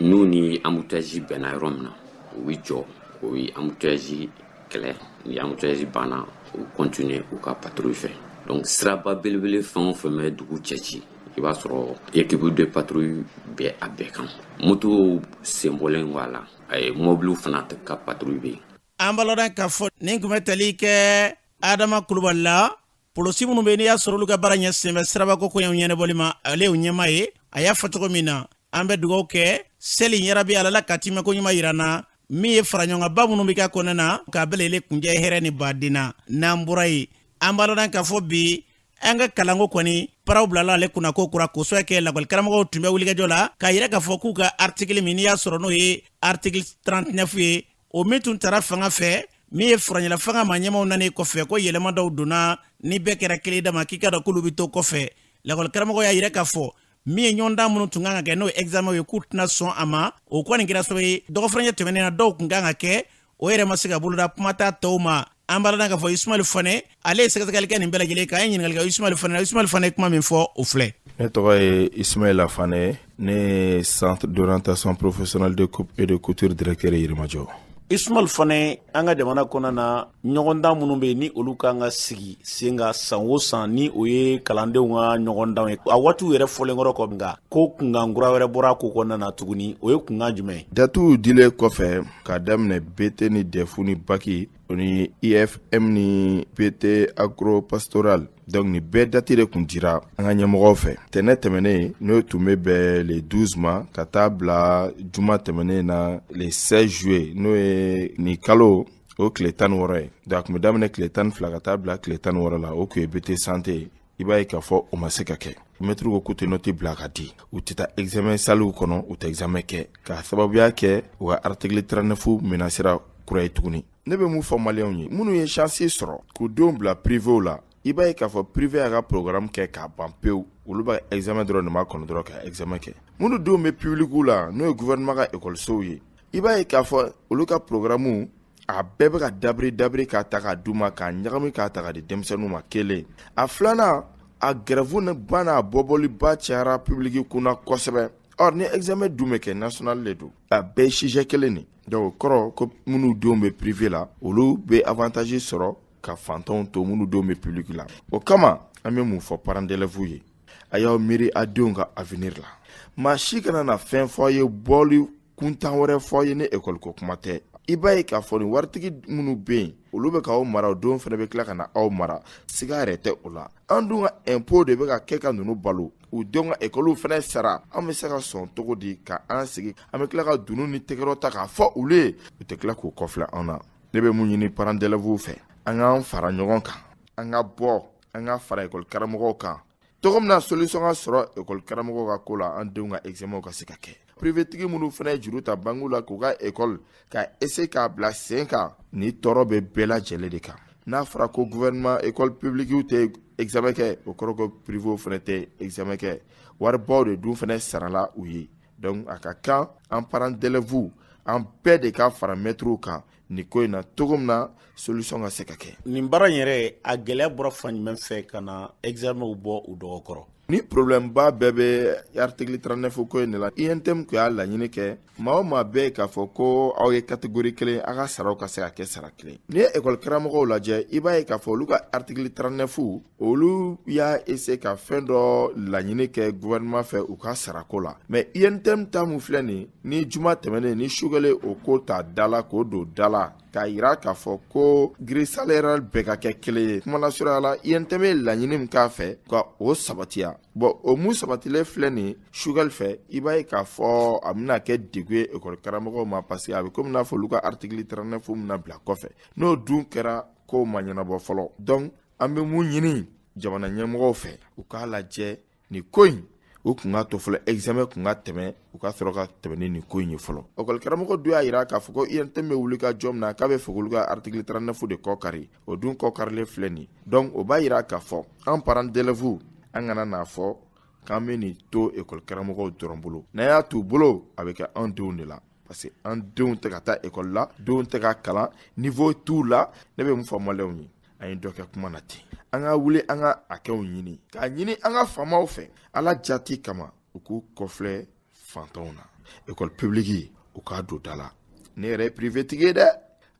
N'u ni embouteillage bɛnna yɔrɔ min na, u bɛ jɔ, o bɛ embouteillage kɛlɛ. Ni embouteillage banna, u continuer u ka patrouille fɛ. Donc siraba belebele fɛn o fɛn bɛ dugu cɛci, i b'a sɔrɔ équipe de patrouille bɛ a bɛɛ kan. Motow sen bɔlen kɔ a la, a ye mobiliw fana ka patrouille bɛ yen. An b'a lɔn k'a fɔ nin tun bɛ tali kɛ Adama Kulubali la, polosi minnu bɛ n'i y'a sɔrɔ olu ka baara ɲɛsinnen bɛ sirabako koɲɛw ɲɛnabɔli ma, ale y'o ɲɛmaa ye. A y'a fɔ cogo min na, an bɛ dugawu kɛ seli yarabi Ala la ka timɛko ɲuman yira na min ye faraɲɔgɔnba minnu bɛ kɛ kɔnɔna na, k'a bɛɛ lajɛlen kunjɛ hɛrɛ ni baden na. N'an bɔra yen, an b'a lɔn k'a fɔ bi an ka kalanko kɔni paraw bilala ale kunna ko kura kosɛbɛ kɛ. Lakɔlikaramɔgɔw tun bɛ wulikajɔ la k'a yira k'a fɔ k'u ka article min n'i y'a sɔrɔ n'o ye article 39 ye, o min tun tara fanga fɛ min ye furaɲɛla fanga ma ɲɛmaw nani kɔfɛ, ko yɛlɛma dɔw donna ni bɛɛ kɛra kelen dama k'i ka dɔn k'olu bɛ to kɔfɛ. Lakɔlikaramɔgɔ y'a yira k'a fɔ min ye ɲɔgɔndan minnu tun kan ka kɛ n'o ye examen ye, k'u tɛna sɔn a ma. O kɔni kɛra sababu ye dɔgɔfurancɛ tɛmɛnen na, dɔw tun kan ka kɛ, o yɛrɛ ma se ka boloda, kuma t'a tɔw ma. An b'a dɔn k'a fɔ Ismaël Fane, ale ye sɛgɛsɛgɛli kɛ nin bɛɛ lajɛlen kan. An ye ɲininkali kɛ Ismaël Fane na. Ismaël Fane ye kuma min fɔ, o filɛ. Ne tɔgɔ ye Ismaël Fane, ne ye centre d'orientation professionnelle de coupe et de couture directeur Yirimajɔ. Ismaël Fane, an ka jamana kɔnɔna na, ɲɔgɔndan minnu bɛ yen ni olu kan ka sigi sen kan san o san, ni o ye kalandenw ka ɲɔgɔndanw ye, a waatiw yɛrɛ fɔlen kɔrɔ kɔ, nka ko kunkan kura wɛrɛ bɔra ko kɔnɔna na tuguni, o ye kunkan jumɛn ye? Datuw dilen kɔfɛ k'a daminɛ BT ni DEF ni bac ni IFM ni BT agro-pastoral, donc nin bɛɛ date de tun dira an ka ɲɛmɔgɔw fɛ. Tɛnɛ tɛmɛnen, n'o tun bɛ bɛn le 12 ma, ka taa bila juma tɛmɛnen na le 16 juillet, n'o ye nin kalo o tile 16 ye. Donc a tun bɛ daminɛ tile 12 ka taa bila tile 16 la, o tun ye BT santé ye. I b'a ye k'a fɔ o ma se ka kɛ. Mɛtiriw ko k'u tɛ note bila ka di, u tɛ taa examen sallew kɔnɔ, u tɛ examen kɛ, k'a sababuya kɛ u ka article 39 menacera kura ye tuguni. Ne bɛ mun fɔ maliyɛnw ye minnu ye chance sɔrɔ k'u denw bila privéw la? I b'a ye k'a fɔ privé y'a ka programme kɛ k'a ban pewu, olu b'a examen dɔrɔn de ma kɔnɔ dɔrɔn ka examen kɛ. Minnu denw bɛ publicw la, n'o ye gouvernement ka ekɔlisow ye, i b'a ye k'a fɔ olu ka programme a bɛɛ bɛ ka dabiri dabiri k'a ta k'a d'u ma, k'a ɲagami k'a ta k'a di denmisɛnninw ma. Kelen a filanan. A grève ni ba n'a bɔbɔliba cayara public kunna kosɛbɛ. Or ni examen dun bɛ kɛ, national de don, a bɛɛ ye sujet kelen de. Donc o kɔrɔ ko minnu denw bɛ privé la, olu bɛ avantage sɔrɔ ka fantanw to minnu denw bɛ public la. O kama an bɛ mun fɔ parents d'élèves ye? A y'aw miiri a denw ka avenir la. Maa si kana na fɛn fɔ a ye, bɔli kuntan wɛrɛ fɔ a ye ni école ko kuma tɛ. I b'a ye k'a fɔ nin waritigi minnu bɛ yen, olu bɛ k'aw mara, o denw fana bɛ tila ka na aw mara. Siga yɛrɛ tɛ o la. An dun ka impôt de bɛ ka kɛ ka ninnu balo, u denw ka école fana sara. An bɛ se ka sɔn cogo di ka an sigi, an bɛ tila ka dunun ni tɛgɛrɛ ta k'a fɔ olu ye, u tɛ tila k'u kɔfilɛ an na? Ne bɛ mun ɲini parents d'élèves fɛ? An k'an fara ɲɔgɔn kan, an ka bɔ, an ka fara école karamɔgɔw kan cogo min na solution ka sɔrɔ école karamɔgɔw ka ko la, an denw ka examen ka se ka kɛ. Privé tigi minnu fana ye juru ta banque la k'u ka école ka essayer k'a bila sen kan, ni tɔɔrɔ bɛ bɛɛ lajɛlen de kan. N'a fɔra ko gouvernement école publique tɛ examen kɛ, o kɔrɔ ko privé fana tɛ examen kɛ. Waribaw de dun fana sarala u ye. Donc a ka kan an parents d'élèves, an bɛɛ de ka fara mɛtiriw kan nin ko in na cogo min na solution ka se ka kɛ. Nin baara in yɛrɛ, a gɛlɛya bɔra fan jumɛn fɛ ka na examen bɔ u dɔgɔkɔrɔ? Ni problème ba bɛɛ bɛ article 39 ko in de la. UNTM kun y'a laɲini kɛ, maa o maa bɛɛ k'a fɔ ko aw ye catégorie kelen, aw ka saraw ka se ka kɛ sara kelen. N'i ye école karamɔgɔw lajɛ, i b'a ye k'a fɔ olu ka article 39, olu y'a essayer ka fɛn dɔ laɲini kɛ gouvernement fɛ u ka sarako la. Mais UNTM ta mun filɛ nin ni juma tɛmɛnen ni Choguel o ko ta da la k'o don da la k'a yira k'a fɔ ko grille salariale bɛɛ ka kɛ kelen ye, kuma lasurunya la, UNTM ye laɲini min k'a fɛ ka o sabatiya. Bon, o mun sabatilen filɛ nin Choguel fɛ, i b'a ye k'a fɔ a bɛna kɛ degun ye école karamɔgɔw ma, parce que a bɛ komi n'a fɔ olu ka article 39 bɛna bila kɔfɛ. N'o dun kɛra, kow ma ɲɛnabɔ fɔlɔ. Donc an bɛ mun ɲini jamana ɲɛmɔgɔw fɛ? U k'a lajɛ nin ko in, u kun ka to fɔlɔ, examen kun ka tɛmɛ, u ka sɔrɔ ka tɛmɛ ni nin ko in ye fɔlɔ. École karamɔgɔ dun y'a yira k'a fɔ ko UNTM bɛ wuli ka jɔ min na, k'a bɛ fɛ k'olu ka article 39 de kɔ kari. O dun kɔ karilen filɛ nin. Donc o b'a yira k'a fɔ an parents d'élèves, an kana n'a fɔ k'an bɛ nin to école karamɔgɔw dɔrɔn bolo. N'an y'a t'u bolo, a bɛ kɛ anw denw de la, parce que an denw tɛ ka taa école la, denw tɛ ka kalan, niveau t'u la. Ne bɛ mun fɔ maliyɛnw ye? An ye dɔ kɛ kuma na ten, an ka wuli, an ka hakɛw ɲini, k'a ɲini an ka faamaw fɛ, Ala jati kama, u k'u kɔfilɛ fantanw na. École publique, u k'a don da la. Ne yɛrɛ ye privé tigi ye dɛ.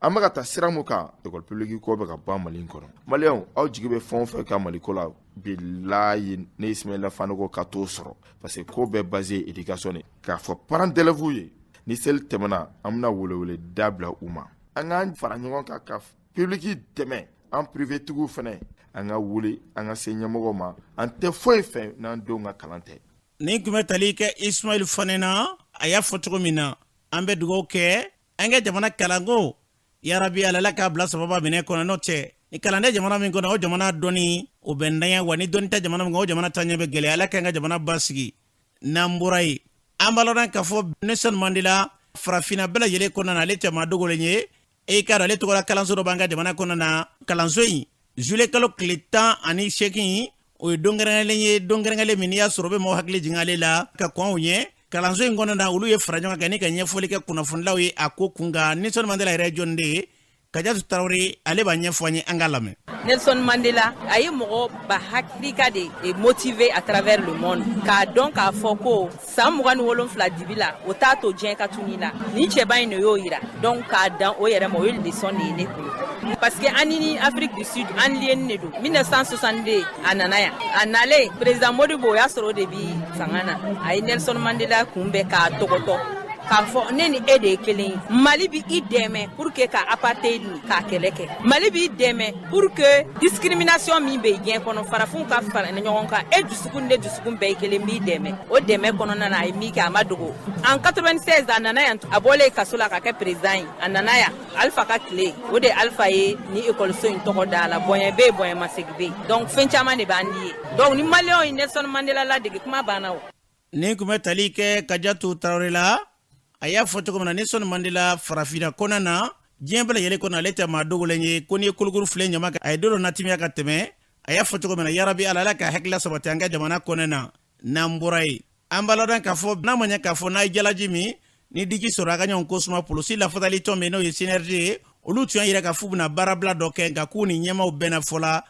An bɛ ka taa sira mun kan, école publique ko bɛ ka ban Mali in kɔnɔ. Maliyɛnw, aw jigi bɛ fɛn o fɛn kan Mali ko la, bilayi, ne Ismaïla Sanogo ka t'o sɔrɔ, parce que ko bɛɛ basé éducation de. K'a fɔ parents d'élèves ye, ni seli tɛmɛna, an bɛna welewele da bila u ma, an k'an fara ɲɔgɔn kan ka public dɛmɛ. An privé tigiw fɛnɛ, an ka wuli, an ka se ɲɛmɔgɔw ma. An tɛ foyi fɛ n'an denw ka kalan tɛ. Nin tun bɛ tali kɛ Ismail Fane na. A y'a fɔ cogo min na, an bɛ dugawu kɛ an ka jamana kalanko, yarabi Ala k'a bila sababa minɛ kɔnɔ. N'o tɛ, ni kalanden jamana min kɔnɔ, o jamana dɔnni o bɛ ntanya wa. Ni dɔnni tɛ jamana min kɔnɔ, o jamana taɲɛ bɛ gɛlɛya. Ala k'an ka jamana basigi. N'an bɔra yen, an b'a lɔn k'a fɔ Nelson Mandela, farafinna bɛɛ lajɛlen kɔnɔna na, ale tɛ maa dogolen ye. E k'a dɔn, ale tɔgɔla kalanso dɔ b'an ka jamana kɔnɔna na. Kalanso in, juillet kalo tile 18, o ye don kɛrɛnkɛrɛnlen ye, don kɛrɛnkɛrɛnlen min n'i y'a sɔrɔ o bɛ maaw hakili jigin ale la ka kɔn o ɲɛ. Kalanso in kɔnɔna na, olu ye fara ɲɔgɔn kan ni ka ɲɛfɔli kɛ kunnafonilaw ye a ko kun kan. Nelson Mandela yɛrɛ ye jɔn de ye? Kajatu Tarawele, ale b'a ɲɛfɔ an ye, an k'a lamɛn. Nelson Mandela, a ye mɔgɔ ba hakilika de motiver à travers le monde, k'a dɔn k'a fɔ ko san 27 dibi la, o t'a to diɲɛ ka tuni la. Nin cɛba in de y'o yira. Donc k'a dan o yɛrɛ ma, o ye leçon de ye ne bolo, parce que an ni Afrique du Sud, an lieni de don. 1962, a nana yan. A nalen, président Modibo, o y'a sɔrɔ o de bi fanga na. A ye Nelson Mandela kunbɛn k'a tɔgɔtɔ k'a fɔ ne ni e de ye kelen ye. Mali bi i dɛmɛ pour que ka apartheid nin k'a kɛlɛ kɛ. Mali b'i dɛmɛ pour que discrimination min bɛ diɲɛ kɔnɔ, farafinw ka fara ɲɔgɔn kan. E dusukun, ne dusukun bɛɛ ye kelen, b'i dɛmɛ. O dɛmɛ kɔnɔna na, a ye min kɛ, a ma dogo. En 96, a nana yan. A bɔlen kaso la ka kɛ président ye, a nana yan Alpha ka tile. O de Alpha ye ni ekɔliso in tɔgɔ da la. Bonya bɛ yen, bonya masegin bɛ yen. Donc fɛn caman de b'an di ye. Donc ni maliyɛnw ye Nelson Mandela ladege, kuma banna o. Nin tun bɛ tali kɛ Kajatu Tarawele la. A y'a fɔ cogo min na, Nelson Mandela, farafinna kɔnɔna na, diɲɛ bɛɛ lajɛlen kɔnɔ, ale tɛ maa dogolen ye ko n'i ye kolokolo filɛ ɲama kan, a ye don dɔ natimiya ka tɛmɛ. A y'a fɔ cogo min na, yarabi Ala, Ala ka hakilila sabati an ka jamana kɔnɔna na. N'an bɔra yen, an b'a ladɔn k'a fɔ n'a ma ɲɛ k'a fɔ n'a ye jalaji min ni diji sɔrɔ, a ka ɲɔgɔn ko suma. Polisi lafasali tɔn min n'o ye CNRD ye, olu tun y'a yira k'a f'u bɛna baarabila dɔ kɛ, nka k'u ni ɲɛmaaw bɛnna fɔ la.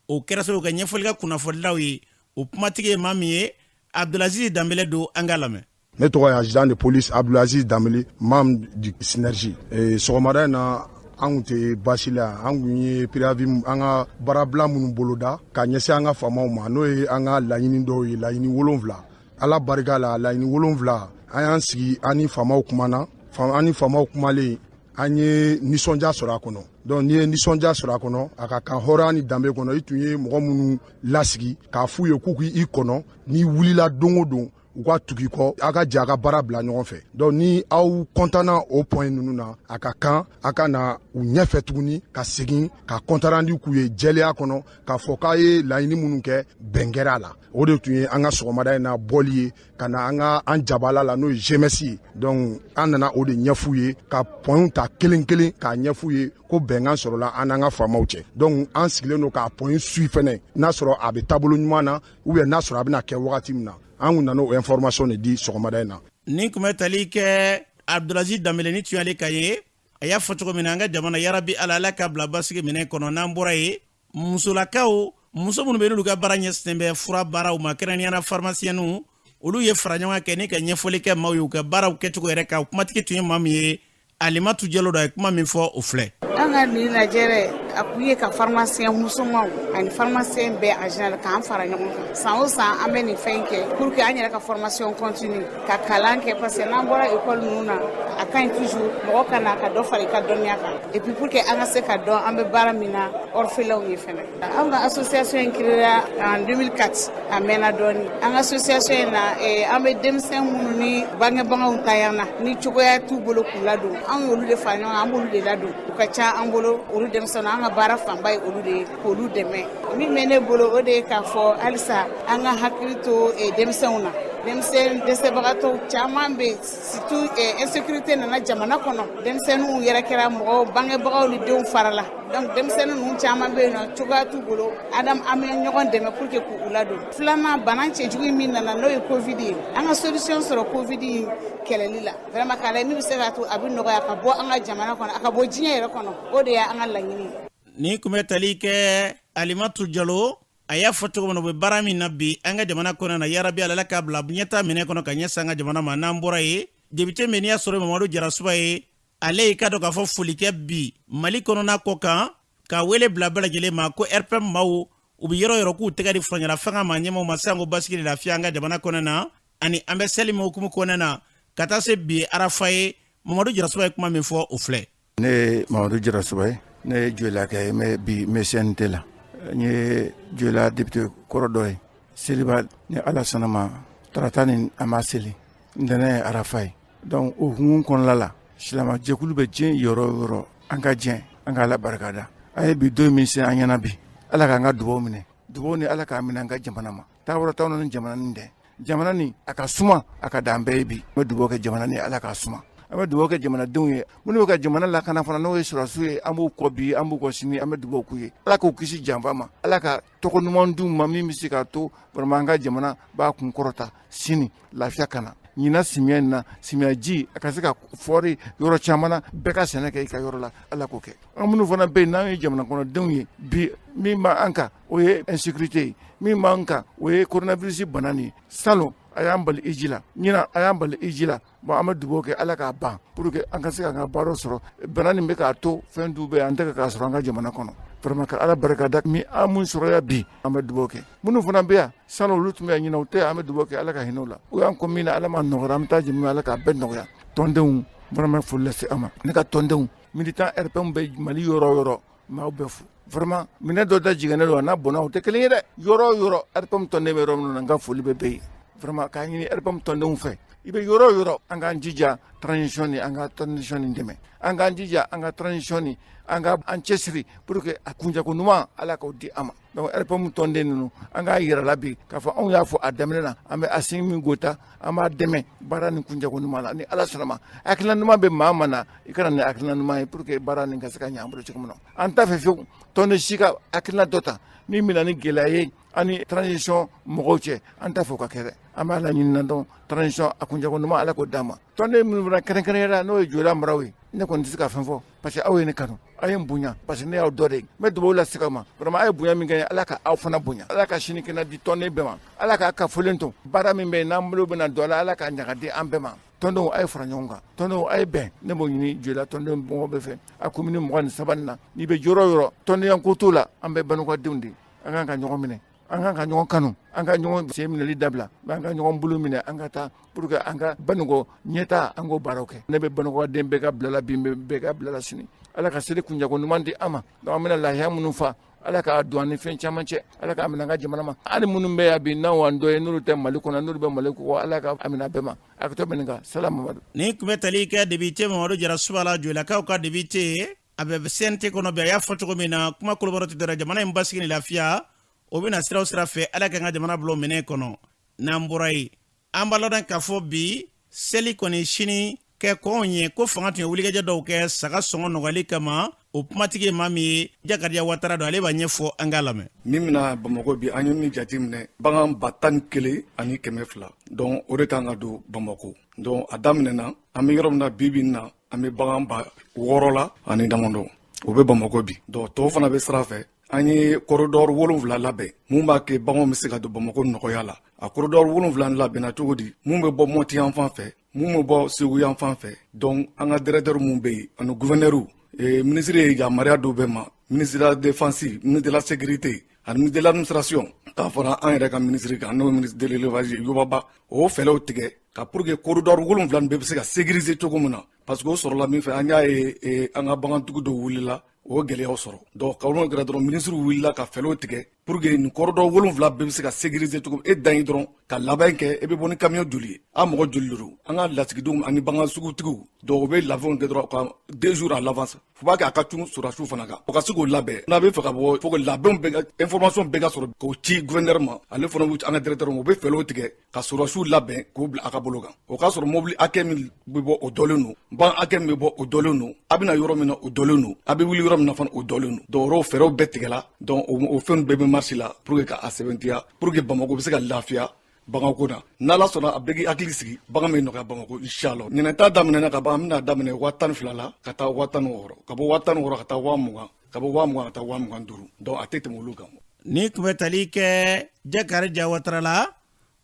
O kɛra sababu ka ɲɛfɔli kɛ kunnafonilaw ye. O kumatigi ye maa min ye, Abdulaziz Danbele don. An k'a lamɛn. Ne tɔgɔ ye adjudant de police Abdulaziz Danbele, membre du Synergie. Sɔgɔmada in na, an kun tɛ baasi la yan. An kun ye préavis, an ka baarabila minnu boloda ka ɲɛsin an ka faamaw ma, n'o ye an ka laɲini dɔw ye, laɲini 7. Ala barika la, laɲini 7, an y'an sigi, an ni faamaw kumana. An ni faamaw kumalen, an ye nisɔndiya sɔrɔ a kɔnɔ. Donc n'i ye nisɔndiya sɔrɔ a kɔnɔ, a ka kan hɔrɔnya ni danbe kɔnɔ, i tun ye mɔgɔ minnu lasigi k'a f'u ye k'u k'i kɔnɔ, n'i wulila don o don, u ka tugu i kɔ, aw ka jɛ a ka baara bila ɲɔgɔn fɛ. Donc ni aw kɔntanna o point ninnu na, a ka kan a ka na u ɲɛfɛ tuguni ka segin ka compte rendu k'u ye jɛlenya kɔnɔ, k'a fɔ k'a ye laɲini minnu kɛ, bɛn kɛra a la. O de tun ye an ka sɔgɔmada in na bɔli ye ka na an ka an jabala la, n'o ye GMS ye. Donc an nana o de ɲɛf'u ye, ka points ta kelen kelen k'a ɲɛf'u ye ko bɛnkan sɔrɔla an n'an ka faamaw cɛ. Donc an sigilen don k'a point suit fɛnɛ, n'a sɔrɔ a bɛ taabolo ɲuman na ou bien n'a sɔrɔ a bɛna kɛ wagati min na. An kun nana o information de di sɔgɔmada in na. Nin tun bɛ tali kɛ Abdulaziz Danbele ni tun y'ale ka ye. A y'a fɔ cogo min na, an ka jamana, yarabi Ala, Ala ka bila basigi minɛ kɔnɔ. N'an bɔra yen, musolakaw, muso minnu bɛ n'olu ka baara ɲɛsinnen bɛ fura baaraw ma, kɛrɛnkɛrɛnnenya la pharmacienw, olu ye fara ɲɔgɔn kɛ ni ka ɲɛfɔli kɛ maaw ye u ka baaraw kɛcogo yɛrɛ kan. Kumatigi tun ye maa min ye, Alimatu Jalo don. A ye kuma min fɔ, o filɛ. An ka nin lajɛrɛ, a kun ye ka pharmacien musomanw ani pharmacien bɛɛ en général k'an fara ɲɔgɔn kan. San o san, an bɛ nin fɛn kɛ pour que an yɛrɛ ka formation continue, ka kalan kɛ, parce que n'an bɔra école ninnu na, a ka ɲi toujours mɔgɔ ka na ka dɔ fara i ka dɔnniya kan, et puis pour que an ka se ka dɔn an bɛ baara min na orphelinw ye fɛnɛ. An ka association in créera en 2004, a mɛnna dɔɔni. An ka association in na, an bɛ denmisɛn minnu ni bangebagaw tanyana, ni cogoya t'u bolo k'u ladon, an y'olu de fara ɲɔgɔn kan, an b'olu de ladon. U ka ca an bolo, olu denmisɛnninw. An ka baara fanba ye olu de ye, k'olu dɛmɛ. Min bɛ ne bolo, o de ye k'a fɔ halisa an ka hakili to denmisɛnw na. Denmisɛn dɛsɛbagatɔw caman bɛ, surtout insécurité nana jamana kɔnɔ, denmisɛnninw yɛrɛ kɛra mɔgɔw bangebagaw ni denw farala. Donc denmisɛnnin ninnu caman bɛ yen nɔ, cogoya t'u bolo. Adam, an bɛ ɲɔgɔn dɛmɛ pour que k'u ladon. Filanan, bana cɛjugu min nana, n'o ye Covid ye, an ka solution sɔrɔ Covid in kɛlɛli la vraiment, k'a lajɛ min bɛ se k'a to a bɛ nɔgɔya ka bɔ an ka jamana kɔnɔ, a ka bɔ diɲɛ yɛrɛ kɔnɔ. O de y'an ka laɲini ye. Nin tun bɛ tali kɛ Alimatu Jalo. A y'a fɔ cogo min na, u bɛ baara min na bi an ka jamana kɔnɔ na, yarabi Ala k'a bila ɲɛta minɛ kɔnɔ ka ɲɛsin an ka jamana ma. N'an bɔra yen, député min n'i y'a sɔrɔ Mamadu Jarasuba ye, ale y'i ka dɔn k'a fɔ foli kɛ bi Mali kɔnɔna kɔ kan, ka wele bila bɛɛ lajɛlen ma ko RPM maaw, u bɛ yɔrɔ yɔrɔ, k'u tɛgɛ di furancɛla fanga ma ɲɛmaaw ma, sango basigi de lafiya an ka jamana kɔnɔ na, ani an bɛ seli min hukumu kɔnɔna na ka taa se bi arafa ye. Mamadu Jarasuba ye kuma min fɔ, o filɛ. Ne ye Mamadu Jarasuba ye, ne ye Joyilakɛ ye, mais bi n bɛ CNT la. N ye Joyila député kɔrɔ dɔ ye. Seliba, ni Ala sɔnna ma, tarata ni an b'a seli, ntɛnɛn ye arafa ye. Donc o hukumu kɔnɔna la, silamɛjɛkulu bɛ diɲɛ yɔrɔ o yɔrɔ, an ka jɛ an ka Ala barika da. A ye bi don min se an ɲɛna bi, Ala k'an ka dugawu minɛ, dugawu ni Ala k'a minɛ an ka jamana ma. Taabolo t'anw ni jamana nin tɛ. Jamana nin, a ka suma, a ka d'an bɛɛ ye bi. An bɛ dugawu kɛ jamana nin, Ala k'a suma. An bɛ dugawu kɛ jamanadenw ye minnu bɛ ka jamana lakana fana, n'o ye sɔrɔdasiw ye. An b'u kɔ bi, an b'u kɔ sini. An bɛ dugawu k'u ye, Ala k'u kisi janfa ma, Ala ka tɔgɔ ɲuman d'u ma min bɛ se k'a to vraiment an ka jamana b'a kun kɔrɔta sini, lafiya ka na. Ɲinan samiya in na, samiya ji a ka se ka fɔri yɔrɔ caman na, bɛɛ ka sɛnɛ kɛ i ka yɔrɔ la, Ala k'o kɛ. An minnu fana bɛ yen n'an ye jamana kɔnɔdenw ye bi, min b'an kan, o ye insécurité ye. Min b'an kan, o ye coronavirus bana nin ye. Salon a y'an bali hiji la, ɲinan a y'an bali hiji la. Bon, an bɛ dugawu kɛ, Ala k'a ban pour que an ka se k'an ka baara sɔrɔ. Bana nin bɛ k'a to fɛn dɔw bɛ yen, an tɛ k'a sɔrɔ an ka jamana kɔnɔ. Vraiment, ka Ala barika da min an mun sɔrɔ yan bi. An bɛ dugawu kɛ minnu fana bɛ yan, salon olu tun bɛ yan, ɲinan u tɛ yan. An bɛ dugawu kɛ, Ala ka hinɛ u la. U y'an kɔ min na, Ala ma nɔgɔya, an bɛ taa jɛ, Ala k'a bɛɛ nɔgɔya. Tɔndenw, vraiment, foli lase an ma. Ne ka tɔndenw, militant RPM bɛ Mali yɔrɔ o yɔrɔ, n b'aw bɛɛ fo. Vraiment, minɛ dɔ da jiginnen don, a n'a bɔnna, o tɛ kelen ye dɛ. Yɔrɔ o yɔrɔ RPM tɔnden bɛ yɔrɔ minnu na, n ka foli bɛ bɛɛ ye. Vraiment, k'a ɲini RPM tɔndenw fɛ, i bɛ yɔrɔ o yɔrɔ, an k'an jija transition ni an ka transition nin dɛmɛ, an k'an jija an ka transition ni an ka an cɛsiri pour que a kuncɛko ɲuman, Ala k'o di an ma. Donc RPM tɔnden ninnu, an k'a yira la bi k'a fɔ anw y'a fɔ a daminɛ na, an bɛ Asimi Goyita, an b'a dɛmɛ baara ni kuncɛko ɲuman la ni Ala sɔnna ma. Hakilina ɲuman bɛ maa ma na, i kana ni hakilina ɲuman ye pour que baara nin ka se ka ɲɛ an bolo cogo min na. An t'a fɛ fiyewu tɔnden si ka hakilina dɔ ta min bɛ na ni gɛlɛya ye an ni transition mɔgɔw cɛ. An t'a fɛ o ka kɛ dɛ. An b'a laɲini na dɔn transition a kuncɛko ɲuman, Ala k'o d'an ma. Tɔnden minnu fana kɛrɛnkɛrɛnnenya la, n'o ye Joyila maraw ye. Ne kɔni tɛ se ka fɛn fɔ parce que aw ye ne kanu, aw ye n bonya parce que ne y'aw dɔ de ye. N bɛ dugawu lase aw ma vraiment. Aw ye bonya min kɛ, Ala ka aw fana bonya. Ala ka sini kɛnɛ di tɔnden bɛɛ ma. Ala k'a kafolen to baara min bɛ yen, n'an bolo bɛna don a la, Ala k'a ɲaga di an bɛɛ ma. Tɔndenw, a ye fara ɲɔgɔn kan. Tɔndenw, a ye bɛn. Ne b'o ɲini Joyila tɔnden mɔgɔ bɛɛ fɛ. A komini 23 na, n'i bɛ yɔrɔ o yɔrɔ, tɔndenya ko t'o la. An bɛɛ Banukadenw de, an kan ka ɲɔgɔn minɛ, an kan ka ɲɔgɔn kanu, an ka ɲɔgɔn sen minɛli dabila, an ka ɲɔgɔn bolo minɛ, an ka taa pour que an ka Banuko ɲɛta, an k'o baaraw kɛ. Ne bɛ Banukoden bɛɛ ka bila la bi, bɛɛ ka bila la sini. Ala ka seli kunjago ɲuman di an ma. Donc an bɛna lahiya minnu fa, Ala k'a don an ni fɛn caman cɛ. Ala k'a minɛ an ka jamana ma. Hali minnu bɛ yan bi, n'anw an dɔ ye, n'olu tɛ Mali kɔnɔ, n'olu bɛ Mali kɔ, Ala ka a minɛ bɛɛ ma. A ka to bɛ nin kan. Salam Mamadu. Nin tun bɛ tali kɛ député Mamadu Jara Suba la, Joyilakaw ka député, a bɛ CNT kɔnɔ bi. A y'a fɔ cogo min na, kuma kolobɔrɔ tɛ dɔrɔn, jamana in basigi ni lafiya, o bɛna siraw sira fɛ. Ala k'an ka jamana bila o minɛn kɔnɔ. N'an bɔra yen, an b'a lɔdɔn k'a fɔ bi seli kɔni sini kɛ kɔnw ye ko fanga tun ye wulikajɔ dɔw kɛ saga sɔngɔ nɔgɔyali kama. O kumatigi ye maa min ye, Jakariya Watara don, ale b'a ɲɛfɔ, an k'a lamɛn. Min bɛna Bamakɔ bi, an ye min jate minɛ, bagan 11,200, donc o de kan ka don Bamakɔ. Donc a daminɛna, an bɛ yɔrɔ min na bi bi in na, an bɛ bagan 6000 la ani damadɔ, o bɛ Bamakɔ bi. Donc tɔw fana bɛ sira fɛ. An ye corridor 7 labɛn mun b'a kɛ baganw bɛ se ka don Bamakɔ nɔgɔya la. A corridor 7 labɛnna cogo di? Mun bɛ bɔ Mɔti yan fan fɛ, mun bɛ bɔ Segu yan fan fɛ. Donc an ka directeur mun bɛ yen ani gouverneur, ministre ye yamaruya dɔw bɛɛ ma, ministre de la Défense, ministre de la Sécurité ani ministre de l'Administration, k'a fara an yɛrɛ ka ministre kan, n'o ye ministre de l'Élevage Yobaba, o fɛlɛw tigɛ ka pour que corridor 7 bɛɛ bɛ se ka sécuriser cogo min na. Parce que o sɔrɔla min fɛ, an y'a ye an ka bagantigiw dɔw wulila, o gɛlɛyaw sɔrɔ. Donc ka n'o kɛra dɔrɔn, ministre wulila ka fɛlɛw tigɛ pour que nin corridor 7 bɛɛ bɛ se ka sécuriser cogo. E dan ye dɔrɔn ka labɛn kɛ, e bɛ bɔ ni camion joli ye, an mɔgɔ joli de don, an ka lasigidenw ani bagan sugutigiw. Donc o bɛ labɛnw kɛ dɔrɔn ka 2 jours à l'avance. Fo b'a kɛ a ka cun sɔrɔdasiw fana kan, o ka se k'o labɛn. N'a bɛ fɛ ka bɔ, fo que labɛnw bɛɛ ka information bɛɛ ka sɔrɔ k'o ci gouverneur ma, ale fana bɛ an ka directeur ma, o bɛ fɛlɛw tigɛ ka sɔrɔdasiw labɛn k'o bila a ka bolo kan. O k'a sɔrɔ mobili hakɛ min bɛ bɔ, o dɔlen don, bagan hakɛ min bɛ bɔ, o dɔlen don, a bɛna yɔrɔ min na, o dɔlen don, a bɛ wuli yɔrɔ min na fana, o dɔlen don. Donc o fɛɛrɛw bɛɛ tigɛla. Donc o fɛn bɛɛ bɛ marche la pour que k'a sɛbɛntiya, pour que Bamakɔ bɛ se ka lafiya baganko na. N'Ala sɔnna, a bɛɛ k'i hakili sigi, bagan bɛ nɔgɔya Bamakɔ inshallah. Ɲinɛ ta daminɛna ka ban. An bɛna daminɛ 12,000 la ka taa 16,000, ka bɔ 16,000 ka taa 20,000, ka bɔ 20,000 ka taa 25,000. Donc a tɛ tɛmɛ olu kan. Ni tun bɛ tali kɛ Jakarija Watara la,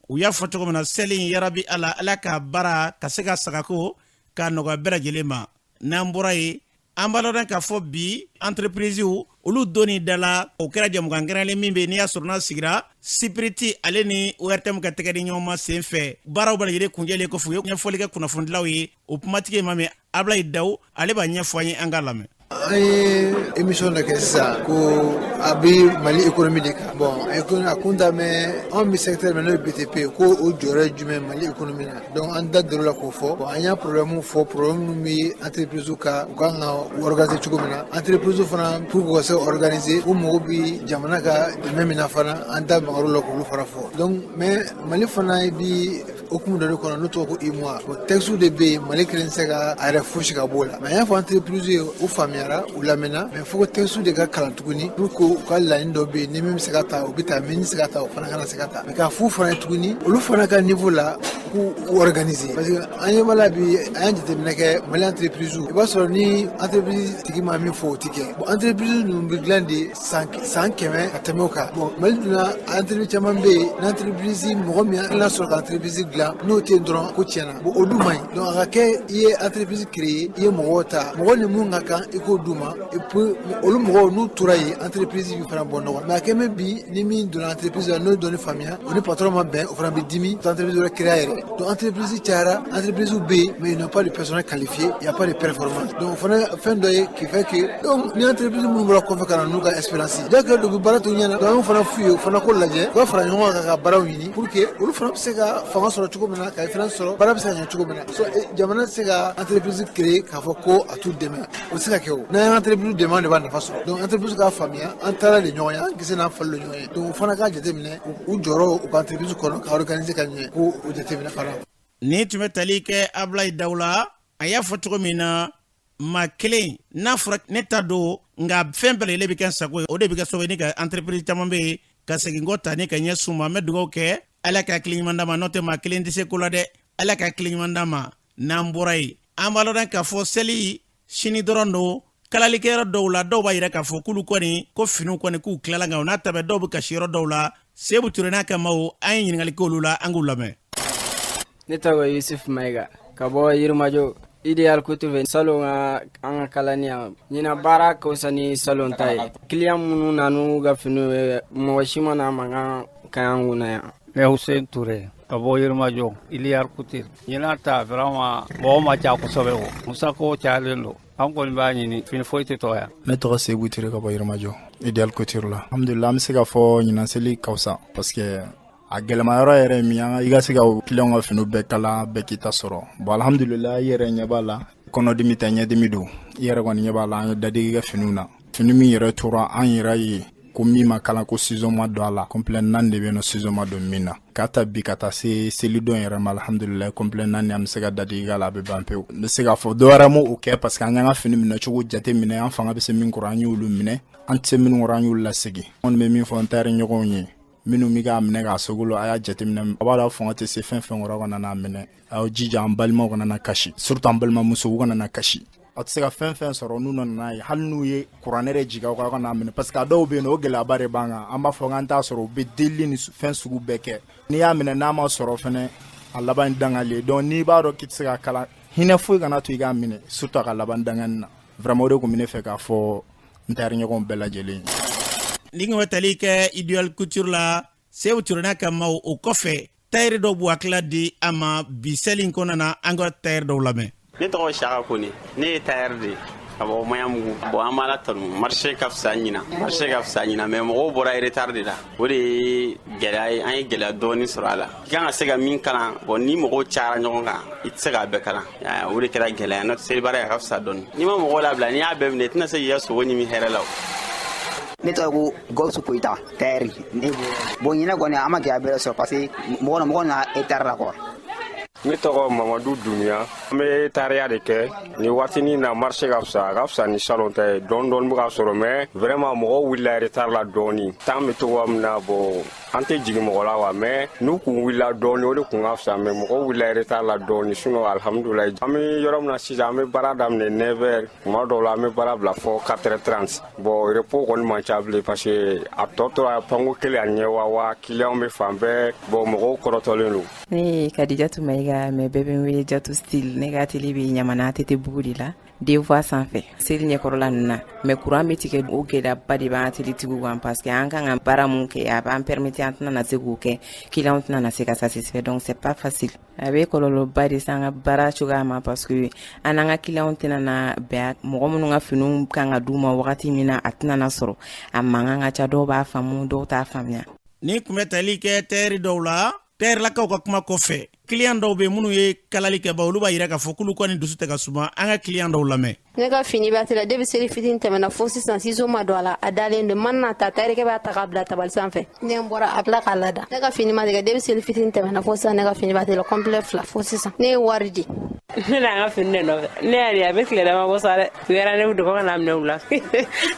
u y'a fɔ cogo min na, seli in, yarabi Ala, Ala ka baara ka se ka sagako k'a nɔgɔya bɛɛ lajɛlen ma. N'an bɔra yen, an b'a lɔdɔn k'a fɔ bi entreprise olu donni da la, o kɛra jamukan kɛrɛnkɛrɛnlen min bɛ n'i y'a sɔrɔ n'a sigira SIPRIT ale ni ORTM ka tɛgɛ di ɲɔgɔn ma sen fɛ. Baaraw bɛɛ lajɛlen kunjɛlen kɔfɛ, u ye ɲɛfɔli kɛ kunnafonidilaw ye. O kumatigi ye maa min, Abulayi Dawu, ale b'a ɲɛfɔ an ye, an k'a lamɛn. An ye émission dɔ kɛ sisan ko a bɛ Mali économie de kan. Bon, a kun da mɛ anw bɛ secteur min, n'o ye BTP, ko o jɔyɔrɔ ye jumɛn Mali économie na. Donc an da dor'o la k'o fɔ. Bon, an y'a problème fɔ, problème minnu bɛ entreprise kan, u kan ka organiser cogo min na, entreprise fana pour k'u ka se organiser, u mago bɛ jamana ka dɛmɛ min na fana, an da magar'o la k'olu fana fɔ. Donc mais Mali fana bi hukumu dɔ de kɔnɔ, n'o tɔgɔ ko UEMOA. O texte de bɛ yen, Mali kelen tɛ se ka a yɛrɛ fosi ka bɔ o la. Mais an y'a fɔ entreprise ye, u faamuyara, u lamɛnna, mais fo ko texte de ka kalan tuguni pour que u ka laɲini dɔ bɛ yen, ni min bɛ se ka ta, o bɛ ta, min tɛ se ka ta, o fana kana se ka ta. Mais k'a f'u fana ye tuguni, olu fana ka niveau la, k'u organiser, parce que an ɲɛ b'a la bi, an y'a jateminɛ kɛ Mali entreprise, i b'a sɔrɔ ni entreprise tigi ma min fɔ, o ti kɛ. Bon, entreprise ninnu bɛ dilan de san san 100 ka tɛmɛ o kan. Bon, Mali dun entreprise caman bɛ yen, ni entreprise mɔgɔ min n'a sɔrɔ ka entreprise dilan, n'o tɛ yen dɔrɔn, ko tiɲɛna. Bon, o dun man ɲi. Donc a ka kɛ i ye entreprise créer, i ye mɔgɔw ta, mɔgɔ ni mun ka kan, i k'o d'u ma. Et puis olu mɔgɔw n'u tora yen, entreprise bi fana bɔ nɔgɔ. Mais a kɛ mɛ bi, ni min donna entreprise la, n'o ye dɔɔni faamuya, o ni patron ma bɛn, o fana bɛ dimi, entreprise wɛrɛ créer a yɛrɛ. Donc entreprise cayara, entreprise bɛ yen, mais ils n'ont pas de personnel qualifié, il y a pas de performance. Donc o fana fɛn dɔ ye qui fait que, donc ni entreprise minnu bɔra kɔfɛ ka na n'u ka expérience, jagoya don, u bɛ baara to ɲɛna. Donc an y'o fana f'u ye, o fana ko lajɛ, u ka fara ɲɔgɔn kan ka baaraw ɲini pour que olu fana bɛ se ka fanga sɔrɔ cogo min na, ka expérience sɔrɔ, baara bɛ se ka ɲɛ cogo min na. So jamana tɛ se ka entreprise créer k'a fɔ ko a t'u dɛmɛ, o tɛ se ka kɛ. O n'an ye entreprise dɛmɛ, an de b'a nafa sɔrɔ. Donc entreprise k'a faamuya, an taara de ɲɔgɔn ye, an kisɛ n'an fali don ɲɔgɔn ye. Donc o fana k'a jateminɛ u jɔyɔrɔ u ka entreprise kɔnɔ, ka organiser ka ɲɛ, k'o jateminɛ fana. Nin tun bɛ tali kɛ Abulayi Dawula. A y'a fɔ cogo min na, maa kelen n'a fɔra ne ta don, nka fɛn bɛɛ lajɛlen bɛ kɛ n sago ye, o de bɛ kɛ sababu ye ni ka entreprise caman bɛ yen ka segin kɔ ta ni ka ɲɛ suma. An bɛ dugawu kɛ, Ala ka hakili ɲuman d'a ma, n'o tɛ maa kelen tɛ se ko la dɛ. Ala ka hakili ɲuman d'a ma. N'an bɔra yen, an b'a lɔn k'a fɔ seli Sini dɔrɔn don kalalikɛyɔrɔ dɔw la, dɔw b'a yira k'a fɔ k'olu kɔni ko finiw kɔni k'u tilala, nka o n'a ta bɛɛ dɔw bɛ kasi yɔrɔ dɔw la. Sebu Ture n'a ka maaw, an ye ɲininkali k'olu la, an k'u lamɛn. Ne tɔgɔ Yusuf Mayiga ka bɔ Yirimajɔ. Idéal Couture fɛ salon ka an ka kalani yan. Ɲinan baara ka fisa ni salon ta ye. Client minnu nan'u ka finiw ye, mɔgɔ si ma na mankan ka y'an kunna yan. Ne Hussein Touré ka bɔ Yirimajɔ, Idéal Couture. Ɲinan ta, vraiment, mɔgɔ ma ca kosɛbɛ. O musakaw cayalen don. An kɔni b'a ɲini, fini foyi tɛ tɔ yan. Ne tɔgɔ Sebu Ture ka bɔ Yirimajɔ, Idéal Couture la. Alhamdulillah, an bɛ se k'a fɔ ɲinan seli ka fisa, parce que a gɛlɛma yɔrɔ yɛrɛ min an i ka se ka client ka finiw bɛɛ kala, bɛɛ k'i ta sɔrɔ. Bon, alhamdulillah, i yɛrɛ ɲɛ b'a la, kɔnɔdimi tɛ, ɲɛdimi don. I yɛrɛ kɔni ɲɛ b'a la, an ye dadigi kɛ finiw na. Fini min yɛrɛ tora an yɛrɛ ye ko min ma kalan, ko ciseau ma don a la, complet 4 de bɛ yen nɔ, ciseau ma don min na. K'a ta bi ka taa se selidon yɛrɛ ma, alhamdulillah, complet 4 an bɛ se ka dadigi k'a la, a bɛ ban pewu. N bɛ se k'a fɔ dɔ wɛrɛ m'o kɛ, parce que an y'an ka fini minɛ cogo jate minɛ. An fanga bɛ se min kɔrɔ, an y'olu minɛ. An tɛ se minnu kɔrɔ, an y'olu lasegin. An kɔni bɛ min fɔ n taari ɲɔgɔnw ye, minnu bɛ k'a minɛ k'a sogolo, a y'a jateminɛ, a b'a dɔn fanga tɛ se fɛn fɛn kɔrɔ, kana n'a minɛ. Aw jija, an balimaw kana na kasi, surtout an balimamusow, u kana na kasi. Aw tɛ se ka fɛn fɛn sɔrɔ n'u nana n'a ye, hali n'u ye kuranɛ de jigin aw kan, aw kana minɛ, parce que a dɔw bɛ yen nɔ, o gɛlɛyaba de b'an kan. An b'a fɔ k'an t'a sɔrɔ, u bɛ delili ni fɛn sugu bɛɛ kɛ. N'i y'a minɛ, n'a ma sɔrɔ fɛnɛ, a laban dangali ye. Donc n'i b'a dɔn k'i tɛ se ka kalan, hinɛ foyi kana to i k'a minɛ, surtout a ka laban dangani na. Vraiment, o de tun bɛ ne fɛ k'a fɔ n tari ɲɔgɔn bɛɛ lajɛlen ye. Ni kun bɛ tali kɛ Idéal Couture la, Sebu Ture n'a ka maaw. O kɔfɛ, tayɛri dɔw b'u hakilila di an ma bi seli in kɔnɔna na. An ka tayɛri dɔw lamɛn. Ne tɔgɔ Saka Kone, ne ye tayɛri de ye ka bɔ Maɲanbugu. Bon, an b'Ala tanu, marché ka fisa ɲina, marché ka fisa ɲina, mais mɔgɔw bɔra retard de la, o de ye gɛlɛya ye. An ye gɛlɛya dɔɔni sɔrɔ a la. I kan ka se ka min kalan, bon, ni mɔgɔw cayara ɲɔgɔn kan, i tɛ se k'a bɛɛ kalan. O de kɛra gɛlɛya. N'o tɛ, selibara a ka fisa dɔɔni. N'i ma mɔgɔw labila, n'i y'a bɛɛ minɛ, i tɛna se k'i ka sogo ɲimi hɛrɛ la o. Ne tɔgɔ ko Gawusu Koyita, tayɛri ne. Bon, ɲinɛ kɔni, an ma gɛlɛya bɛrɛ sɔrɔ, parce que mɔgɔ na retard la quoi. Ne tɔgɔ Mamadu Dunuya, an bɛ tariya de kɛ ni waatinin na. Marché ka fisa, a ka fisa ni salon ta ye. Dɔɔni dɔɔni bɛ ka sɔrɔ, mais vraiment, mɔgɔw wulila retard la dɔɔni. Temps bɛ cogoya min na, bon, an tɛ jigin mɔgɔ la wa, mais n'u kun wulila dɔɔni, o de kun ka fisa. Mais mɔgɔw wulila retard la dɔɔni, sinon alhamdulilayi. An bɛ yɔrɔ min na sisan, an bɛ baara daminɛ 9 heures, tuma dɔw la an bɛ baara bila fɔ 4h30. Bon, repos kɔni man ca bilen, parce que a tɔ tora panko kelen a ɲɛ wa wa client bɛ fan bɛɛ. Bon, mɔgɔw kɔrɔtɔlen don. Ne ye Kadijatu Mayiga, mais bɛɛ bɛ n wele Jatu Style. Ne ka atelier bɛ Ɲamana ATT bugu de la, deux voies sanfɛ, seli ɲɛkɔrɔla ninnu na. Mais courant bɛ tigɛ, o gɛlɛyaba de b'an atelier tigiw kan, parce que an kan ka baara mun kɛ, a b'an permettre, an tɛna na se k'o kɛ, client tɛna na se ka satisfait, donc c'est pas facile. A bɛ kɔlɔlɔba de s'an ka baara cogoya ma, parce que an n'an ka client tɛna na bɛn. Mɔgɔ minnu ka finiw kan ka d'u ma wagati min na, a tɛna na sɔrɔ. A mankan ka ca, dɔw b'a faamu, dɔw t'a faamuya. Ni kun bɛ tali kɛ tayɛri dɔw la, tayɛrilakaw ka kuma kɔfɛ, client dɔw bɛ minnu ye kalali kɛ, ba olu b'a yira k'a fɔ k'olu kɔni dusu tɛ ka suma. An ka client dɔw lamɛn. Ne ka fini b'a la depuis seli fitini tɛmɛna fo sisan, ciseau ma don a la, a dalen don. Man na ta, tayɛrikɛ b'a ta k'a bila tabali sanfɛ. Ne bɔra, a tila k'a lada. Ne ka fini ma tigɛ depuis seli fitini tɛmɛna fo sisan. Ne ka fini b'a la complet 2 fo sisan. Ne ye wari di. Ne n'an ka fini de nɔfɛ. Ne yɛrɛ, a bɛ tile dama bɔ sa dɛ. U yɛrɛ ne don ka n'a minɛ u la.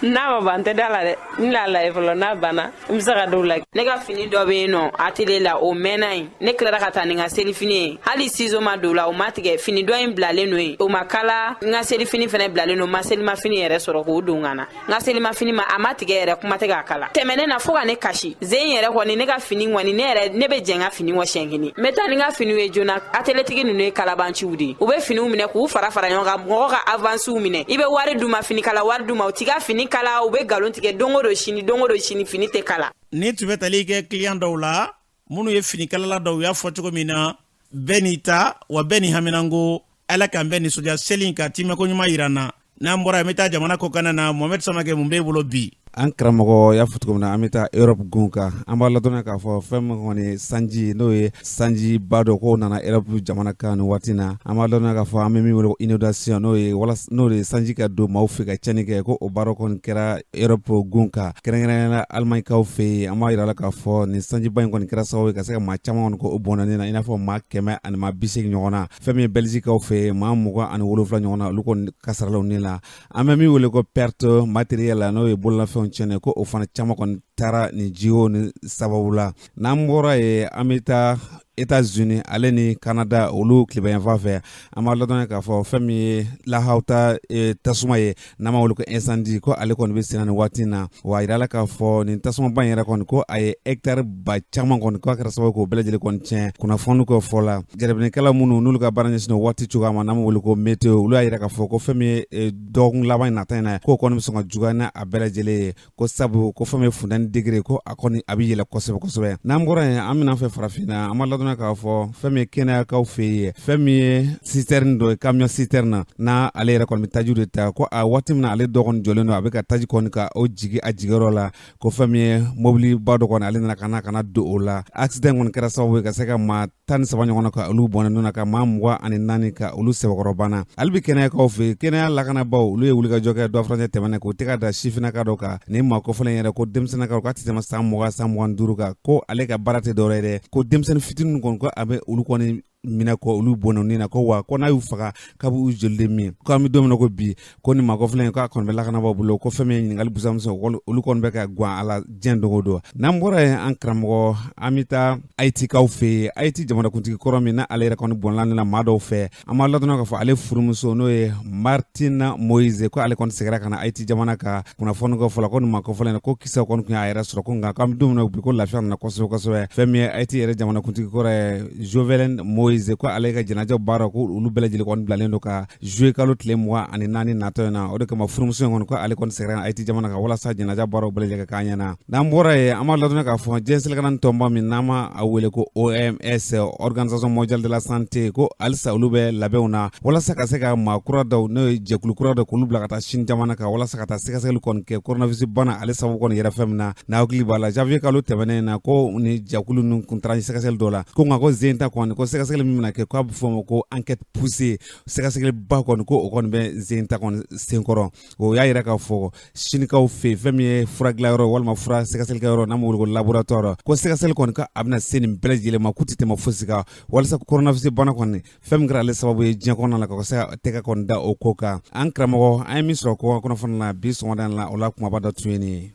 N'a ma ban, n tɛ da la dɛ. N n'a lajɛ fɔlɔ, n'a banna, n bɛ se ka dɔw la. Ne ka fini dɔ bɛ yen nɔ atelier la, o mɛnna yen. Ne tilara ka taa ni n ka selifini ye, hali ciseau ma don la, o ma tigɛ. Fini dɔ in bilalen don yen, o ma kala. N ka selifini fɛnɛ bilalen don, ma selimafini yɛrɛ sɔrɔ k'o don ka na. N ka selimafini ma, a ma tigɛ yɛrɛ, kuma tɛ k'a kala. Tɛmɛnen na fo ka ne kasi zen yɛrɛ kɔni. Ne ka fini kɔni, ne yɛrɛ, ne bɛ jɛ n ka fini kɔ siɲɛ kelen. N bɛ taa ni n ka finiw ye joona. Ateletigi ninnu ye kalabanciw de ye. U bɛ finiw minɛ k'u fara fara ɲɔgɔn kan, mɔgɔ ka avansiw minɛ. I bɛ wari d'u ma, finikala wari d'u ma, u t'i ka fini kala. U bɛ nkalon tigɛ don o don, sini, don o don sini, fini tɛ kala. Ni tun bɛ tali kɛ client dɔw la minnu ye finikalala dɔw y'a fɔ cogo min na, bɛɛ n'i ta wa, bɛɛ ni haminanko. Ala k'an bɛɛ nisɔndiya seli ka timɛko ɲuman yira n na. N'an bɔra yen, an bɛ taa jamana kɔkanna na. Mohamɛd Samakɛ, mun b'e bolo bi? An karamɔgɔ y'a fɔ cogo min na, an bɛ taa Europe gun kan. An b'a ladɔnniya k'a fɔ fɛn min kɔni sanji, n'o ye sanjiba dɔ k'o nana Europe jamana kan nin waati na. An b'a ladɔnniya k'a fɔ an bɛ min wele ko inondation, n'o ye wala n'o de ye sanji ka don maaw fɛ ka tiɲɛni kɛ, ko o baara kɔni kɛra Europe gun kan, kɛrɛnkɛrɛnnenya la Allemagne-kaw fɛ yen. An b'a yira la k'a fɔ nin sanjiba in kɔni kɛra sababu ye ka se ka maa caman kɔni ko o bɔnna na, i n'a fɔ maa 180 ɲɔgɔn na. Fɛn min ye Belgique-kaw fɛ yen, maa 27 ɲɔgɔn na, olu kɔni kasaralaw ni la. An bɛ min wele ko perte matériel la, n'o ye bololafɛnw tiɲɛnen, ko o fana caman kɔni taara nin jiwo ni sababu la. N'an bɔra yen, an bɛ taa Etats-Unis ale ni Canada olu tilebinyanfan fɛ. An b'a ladɔnniya k'a fɔ fɛn min ye lahawuta tasuma ye, n'an b'a wele ko incendie, ko ale kɔni bɛ senna nin waati in na. Wa a yirala k'a fɔ nin tasumaba in yɛrɛ kɔni, ko a ye hectare ba caman kɔni, ko a kɛra sababu k'o bɛɛ lajɛlen kɔni tiɲɛ. Kunnafoniw kɛ fɔ la, jateminɛkɛla minnu n'olu ka baara ɲɛsinnen waati cogoya ma, n'an b'o wele ko météo, olu y'a yira k'a fɔ ko fɛn min ye dɔgɔkun laban in nata in na, k'o kɔni bɛ sɔn ka juguya n'a a bɛɛ lajɛlen ye, ko sabu ko fɛn min ye funteni degré, ko a kɔni a bɛ yɛlɛ kosɛbɛ kosɛbɛ. N'an bɔra yen, an bɛna fɛ farafinna. An b'a ladɔnniya k'a fɔ fɛn min ye kɛnɛyakaw fɛ yen, fɛn min ye citerne dɔ ye, camion citerne, n'a ale yɛrɛ kɔni bɛ taji de ta, ko a waati min na ale dɔ kɔni jɔlen don, a bɛ ka taji kɔni ka o jigi a jigiyɔrɔ la, ko fɛn min ye mobiliba dɔ kɔni, ale nana ka na don o la. Accident kɔni kɛra sababu ye ka se ka maa 13 ɲɔgɔn na ka olu bɔnɛ na, ka maa 24 ka olu sɛbɛkɔrɔbana. Hali bi kɛnɛyakaw fɛ, kɛnɛya lakanabaaw olu ye wulikajɔ kɛ dɔ furancɛ tɛmɛnen, k'o tɛgɛ da sifinnaka dɔ kan. Nin maa kɔfɔlen yɛrɛ, ko denmisɛnninkaw, k'a tɛ tɛmɛ san 20, san 25 kan, ko ale ka baara tɛ dɔwɛrɛ ye dɛ, ko denmisɛnnin fitinin kɔni, ko a bɛ olu kɔni minɛ kɔ olu bɔnɛ ni na, ko wa ko n'a y'u faga k'a b'u joli de min. Ko an bɛ don min na ko bi, ko nin maa kɔfɔlen in, k'a kɔni bɛ lakanabaaw bolo, ko fɛn min ye ɲininkali busanmisɛn, olu kɔni bɛ ka gan a la diɲɛ don o don. N'an bɔra yen, an karamɔgɔ, an bɛ taa Ayitikaw fɛ yen. Ayiti jamanakuntigi kɔrɔ min n'ale yɛrɛ kɔni bɔnna la maa dɔw fɛ, an b'a ladɔnniya k'a fɔ ale furumuso, n'o ye Martine Moise, ko ale kɔni seginna ka na Ayiti jamana kan. Kunnafoni ko fɔlɔ, ko nin maa kɔfɔlen, ko kisɛ kɔni tun y'a yɛrɛ sɔrɔ, ko nka k'an bɛ don min na bi, ko lafiya nana kosɛbɛ kosɛbɛ. Fɛn min ye Ayiti yɛrɛ jamanakuntigi kɔrɔ ye, Jovenel Moise, ko ale ka jɛnajɛ baara, ko olu bɛɛ lajɛlen kɔni bilalen don ka juillet kalo tile 24 natɔ in na. O de kama furumuso in kɔni, ko ale kɔni seginna Ayiti jamana kan walasa jɛnajɛ baaraw bɛɛ lajɛlen ka k'a ɲɛna. N'an bɔra yen, an b'a ladɔnniya k'a fɔ diɲɛ selekanaani tɔnba min n'an b'a a wele ko OMS, Organisation mondiale de la santé, ko halisa olu bɛ labɛnw na walasa ka se ka maa kura dɔw, n'o ye jɛkulu kura dɔ, k'olu bila ka taa Chine jamana kan walasa ka taa sɛgɛsɛgɛli kɔni kɛ coronavirus bana ale sababu kɔni yɛrɛ fɛn min na. N'a hakili b'a la, janvier kalo tɛmɛnen na, ko ni jɛkulu ninnu kun taara sɛgɛsɛgɛli dɔ la, ko nka ko zen ta kɔni, ko sɛgɛsɛgɛli min bɛna kɛ, k'a bɛ fɔ o ma ko enquête poussée, sɛgɛsɛgɛli ba kɔni, ko o kɔni bɛ zen ta kɔni senkɔrɔ. O y'a yira k'a fɔ sinikaw fɛ, fɛn min ye fura dilanyɔrɔ walima fura sɛgɛsɛgɛlikɛyɔrɔ, n'an b'o wele ko laboratoire, ko sɛgɛsɛgɛli kɔni ka a bɛna se nin bɛɛ lajɛlen ma, k'u tɛ tɛmɛ fosi kan walasa coronavirus bana kɔni, fɛn min kɛra ale sababu ye diɲɛ kɔnɔna la, ka se ka tɛgɛ kɔni da o ko kan. An karamɔgɔ, an ye min sɔrɔ ko kunnafoni na bi sɔgɔmada in la, o la kumaba dɔ tun ye nin ye.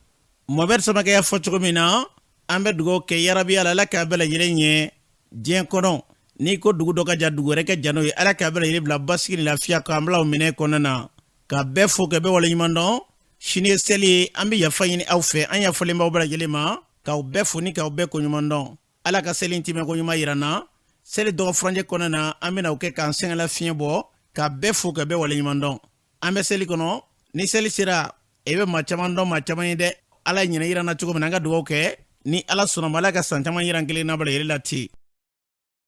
Mohamed Samakɛ y'a fɔ cogo min na, an bɛ dugawu kɛ yarabi Ala, Ala k'a bɛɛ lajɛlen ɲɛ diɲɛ kɔnɔ. N'i ko dugu dɔ ka jan, dugu wɛrɛ ka jan n'o ye. Ala k'a bɛɛ lajɛlen bila basigi ni lafiya, k'an bila o minɛ kɔnɔna na, ka bɛɛ fo, ka bɛɛ waleɲuman dɔn. Sini ye seli ye, an bɛ yafa ɲini aw fɛ. An yafalen b'aw bɛɛ lajɛlen ma, k'aw bɛɛ fo ni k'aw bɛɛ koɲuman dɔn. Ala ka seli timɛ koɲuman yira na. Seli dɔgɔ furancɛ kɔnɔna na, an bɛna o kɛ k'an sɛgɛnla fiɲɛ bɔ, ka bɛɛ fo, ka bɛɛ waleɲuman dɔn. An bɛ seli kɔnɔ. Ni seli sera, e bɛ maa caman dɔn, maa caman ye dɛ. Ala ye ɲinɛ yira na cogo min na, an ka dugawu kɛ ni Ala sɔnna ma, Ala ka san caman yira an kelen n'a bɛɛ lajɛlen la ten.